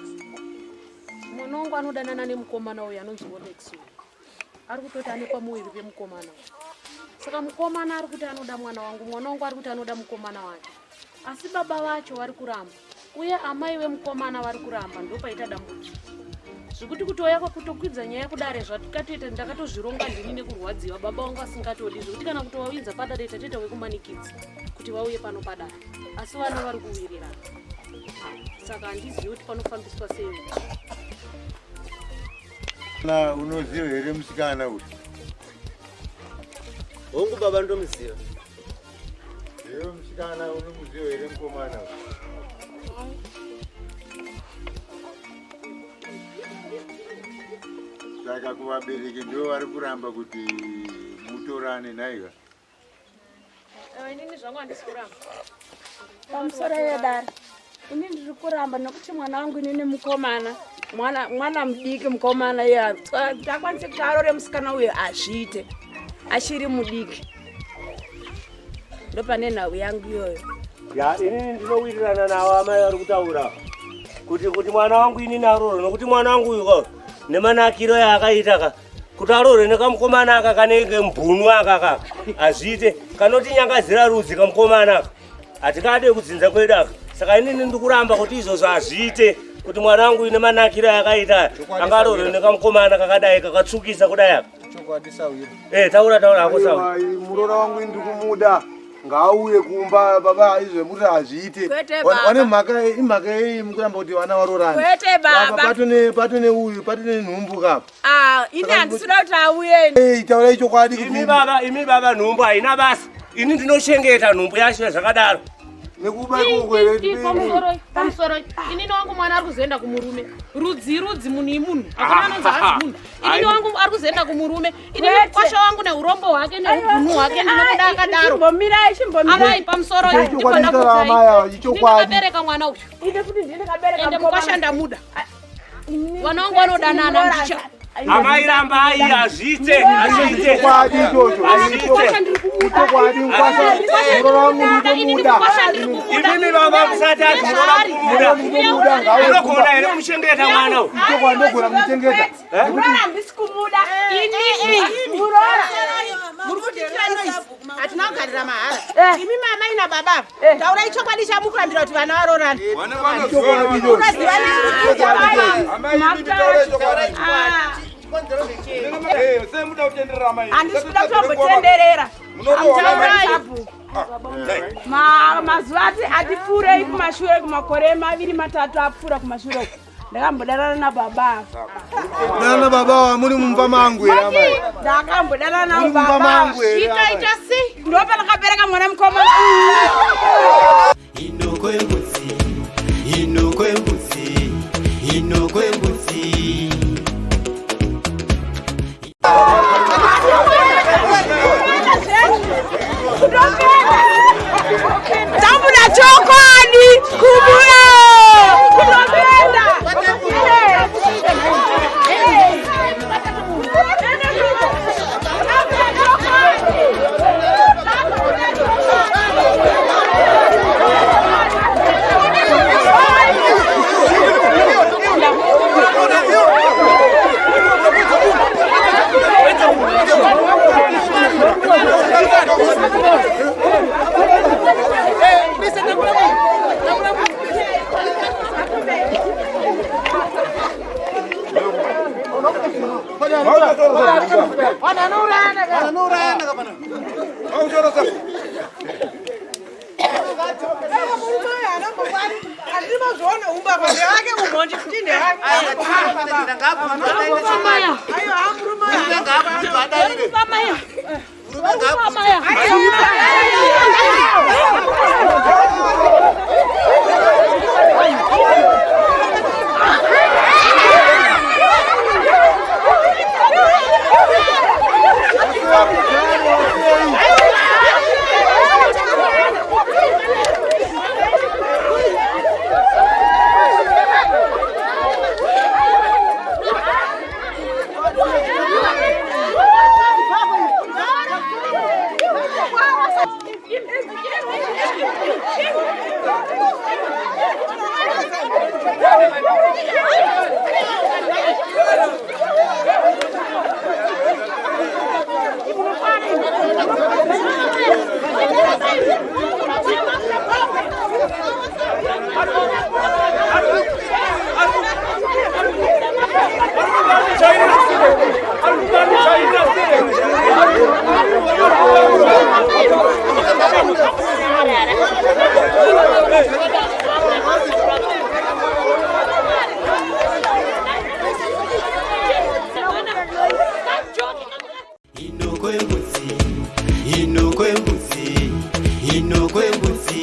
Mwana wangu anodanana nemukomana uyu anonzi Olex uyu. Ari kutoti ane pamuviri pemukomana uyu. Saka mukomana ari kuti anoda mwana wangu, mwana wangu ari kuti anoda mukomana wake. Asi baba vacho vari kuramba uye amai vemukomana vari kuramba, ndopaita dambudziko. Zvekuti kutouya kwakutokwidza nyaya kudare zvatikatoita ndakatozvironga ndini nekurwadziwa baba vangu asingatodi zvekuti kana kutovaunza padare tatoita wekumanikidza kuti vauye pano padare, asi vana vari kuwirirana, saka handizivi kuti panofambiswa sei. Na unoziva here musikana uyu? Hongu baba, ndomuziva. Iwe musikana unomuziva here mukomana uyu? Saka kuvabereki ndo vari kuramba kuti mutorane naiva? Inini zvangu handisi kuramba. Pamusoro yedare, ini ndiri kuramba nekuti mwana wangu inini mukomana, mwana mwana mudiki mukomana iye takwanise kuti arore musikana uyu azviite achiri mudiki, ndopane nhau yangu iyoyo. Ya, inini ndinowirirana navo amai vari kutaura kuti mwana wangu inini arorwe, nokuti mwana wangu uyu ka nemanakiro yaakaita ka kuti arorwe nekamukomana aka kanenge mbunu aka ka hazviite, kanoti nyangazira rudzi kamukomana aka hatikade kudzinza kwedu aka. Saka inini ndikuramba kuti izvozvo hazviite kuti mwana wangu ine manakiro yaakaita angarorwe nekamukomana kakadai kakatsvukisa kudai aka. Chokwadi sawira. Eh, taura, taura hako sawa. Aiwa, muroora wangu ndiri kumuda, ngauye kumba baba. Izvo hazviite. Kwete, baba. Wane mhaka, imhaka yei mukuramba kuti vana varorane? Kwete, baba. Patone uyu, patone nhumbu kapa. Ah, ini handisi kuda kuti auye. Ei, taurai chokwadi. Imi baba, imi baba, nhumbu haina basa, ini ndinochengeta nhumbu yacho zvakadaro. Nekuba ikoko here? Pamusoro, pamusoro, inini wangu mwana ari kuzoenda kumurume. Rudzi rudzi, munhu imunhu, hakuna anonzi hazi munhu. Inini wangu ari kuzoenda kumurume. Inini Kwete. mukwasha wangu neurombo hwake neubhunu hwake ndinomuda akadaro. Chimbomirai, chimbomirai. Amai, pamusoro, Ichokwadi taura amai ava, ichokwadi. ndakabereka mwana uyu. Ine futi ndini ndakabereka Ende mukomana. mukwasha ndamuda, vana vangu vanodanana ndicha. Amai, rambai, hazviite, hazviite. Chokwadi ichocho. Hazviite. Chokwadi, mukwasha, muroora wangu ndinomuda. Imimi baba, musati ati muroora Ndinomuda, ngauye unogona kumba. here kumuchengeta mwana uyu? Chokwadi, ndogona kumuchengeta. Muroora handisi kumuda inini muroora. Muri kutiitira noise, hatina kugarira mahara. Imi mamai nababa, taurai chokwadi chamukurambira kuti vana varorana. Chokwadi ichocho. Unoziva. Handisi kuda kutombotenderera. Mazuva ati atipfuurei kumashure, kumakore 2 3 apfuura kumashure uku, ndakambodanana nababa. Nana baba wa muri mumba mangu here amai? Ndakambodanana Muri mumba nababa. mangu here, amai? Ikaita sei ndopandakabereka mwana mukomana. Inokwembudzi, inokwembudzi, inokwembudzi. Tambuda chokwadi kubuya kutopenda. kuzviona umbavha ndewake umhondi futi ndewake. Aiwa, murume Inokwembudzi, inokwembudzi, inokwembudzi.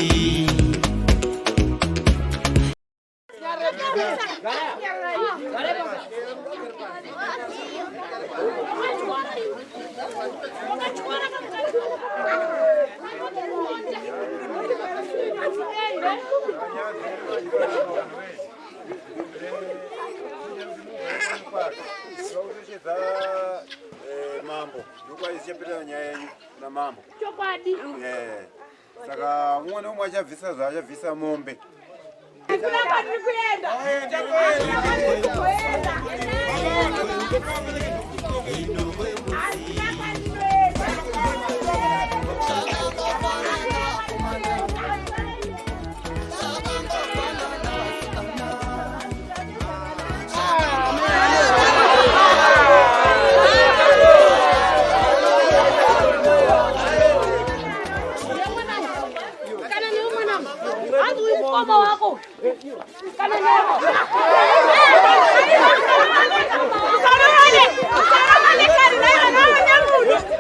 Tinokutochedza mambo ndokwaichepetana nyaya yenyu namambo. Chokwadi. Eh, Saka umwe neumwe achabvisa zvaachabvisa mombe. Hakuna kwatiri kuenda. Hakuna kwatiri kuenda. Kana newe mwanangu, hanzi uyu mukoma wako. Kana newe. Usarorane, usarorane kani naye anaona munhu.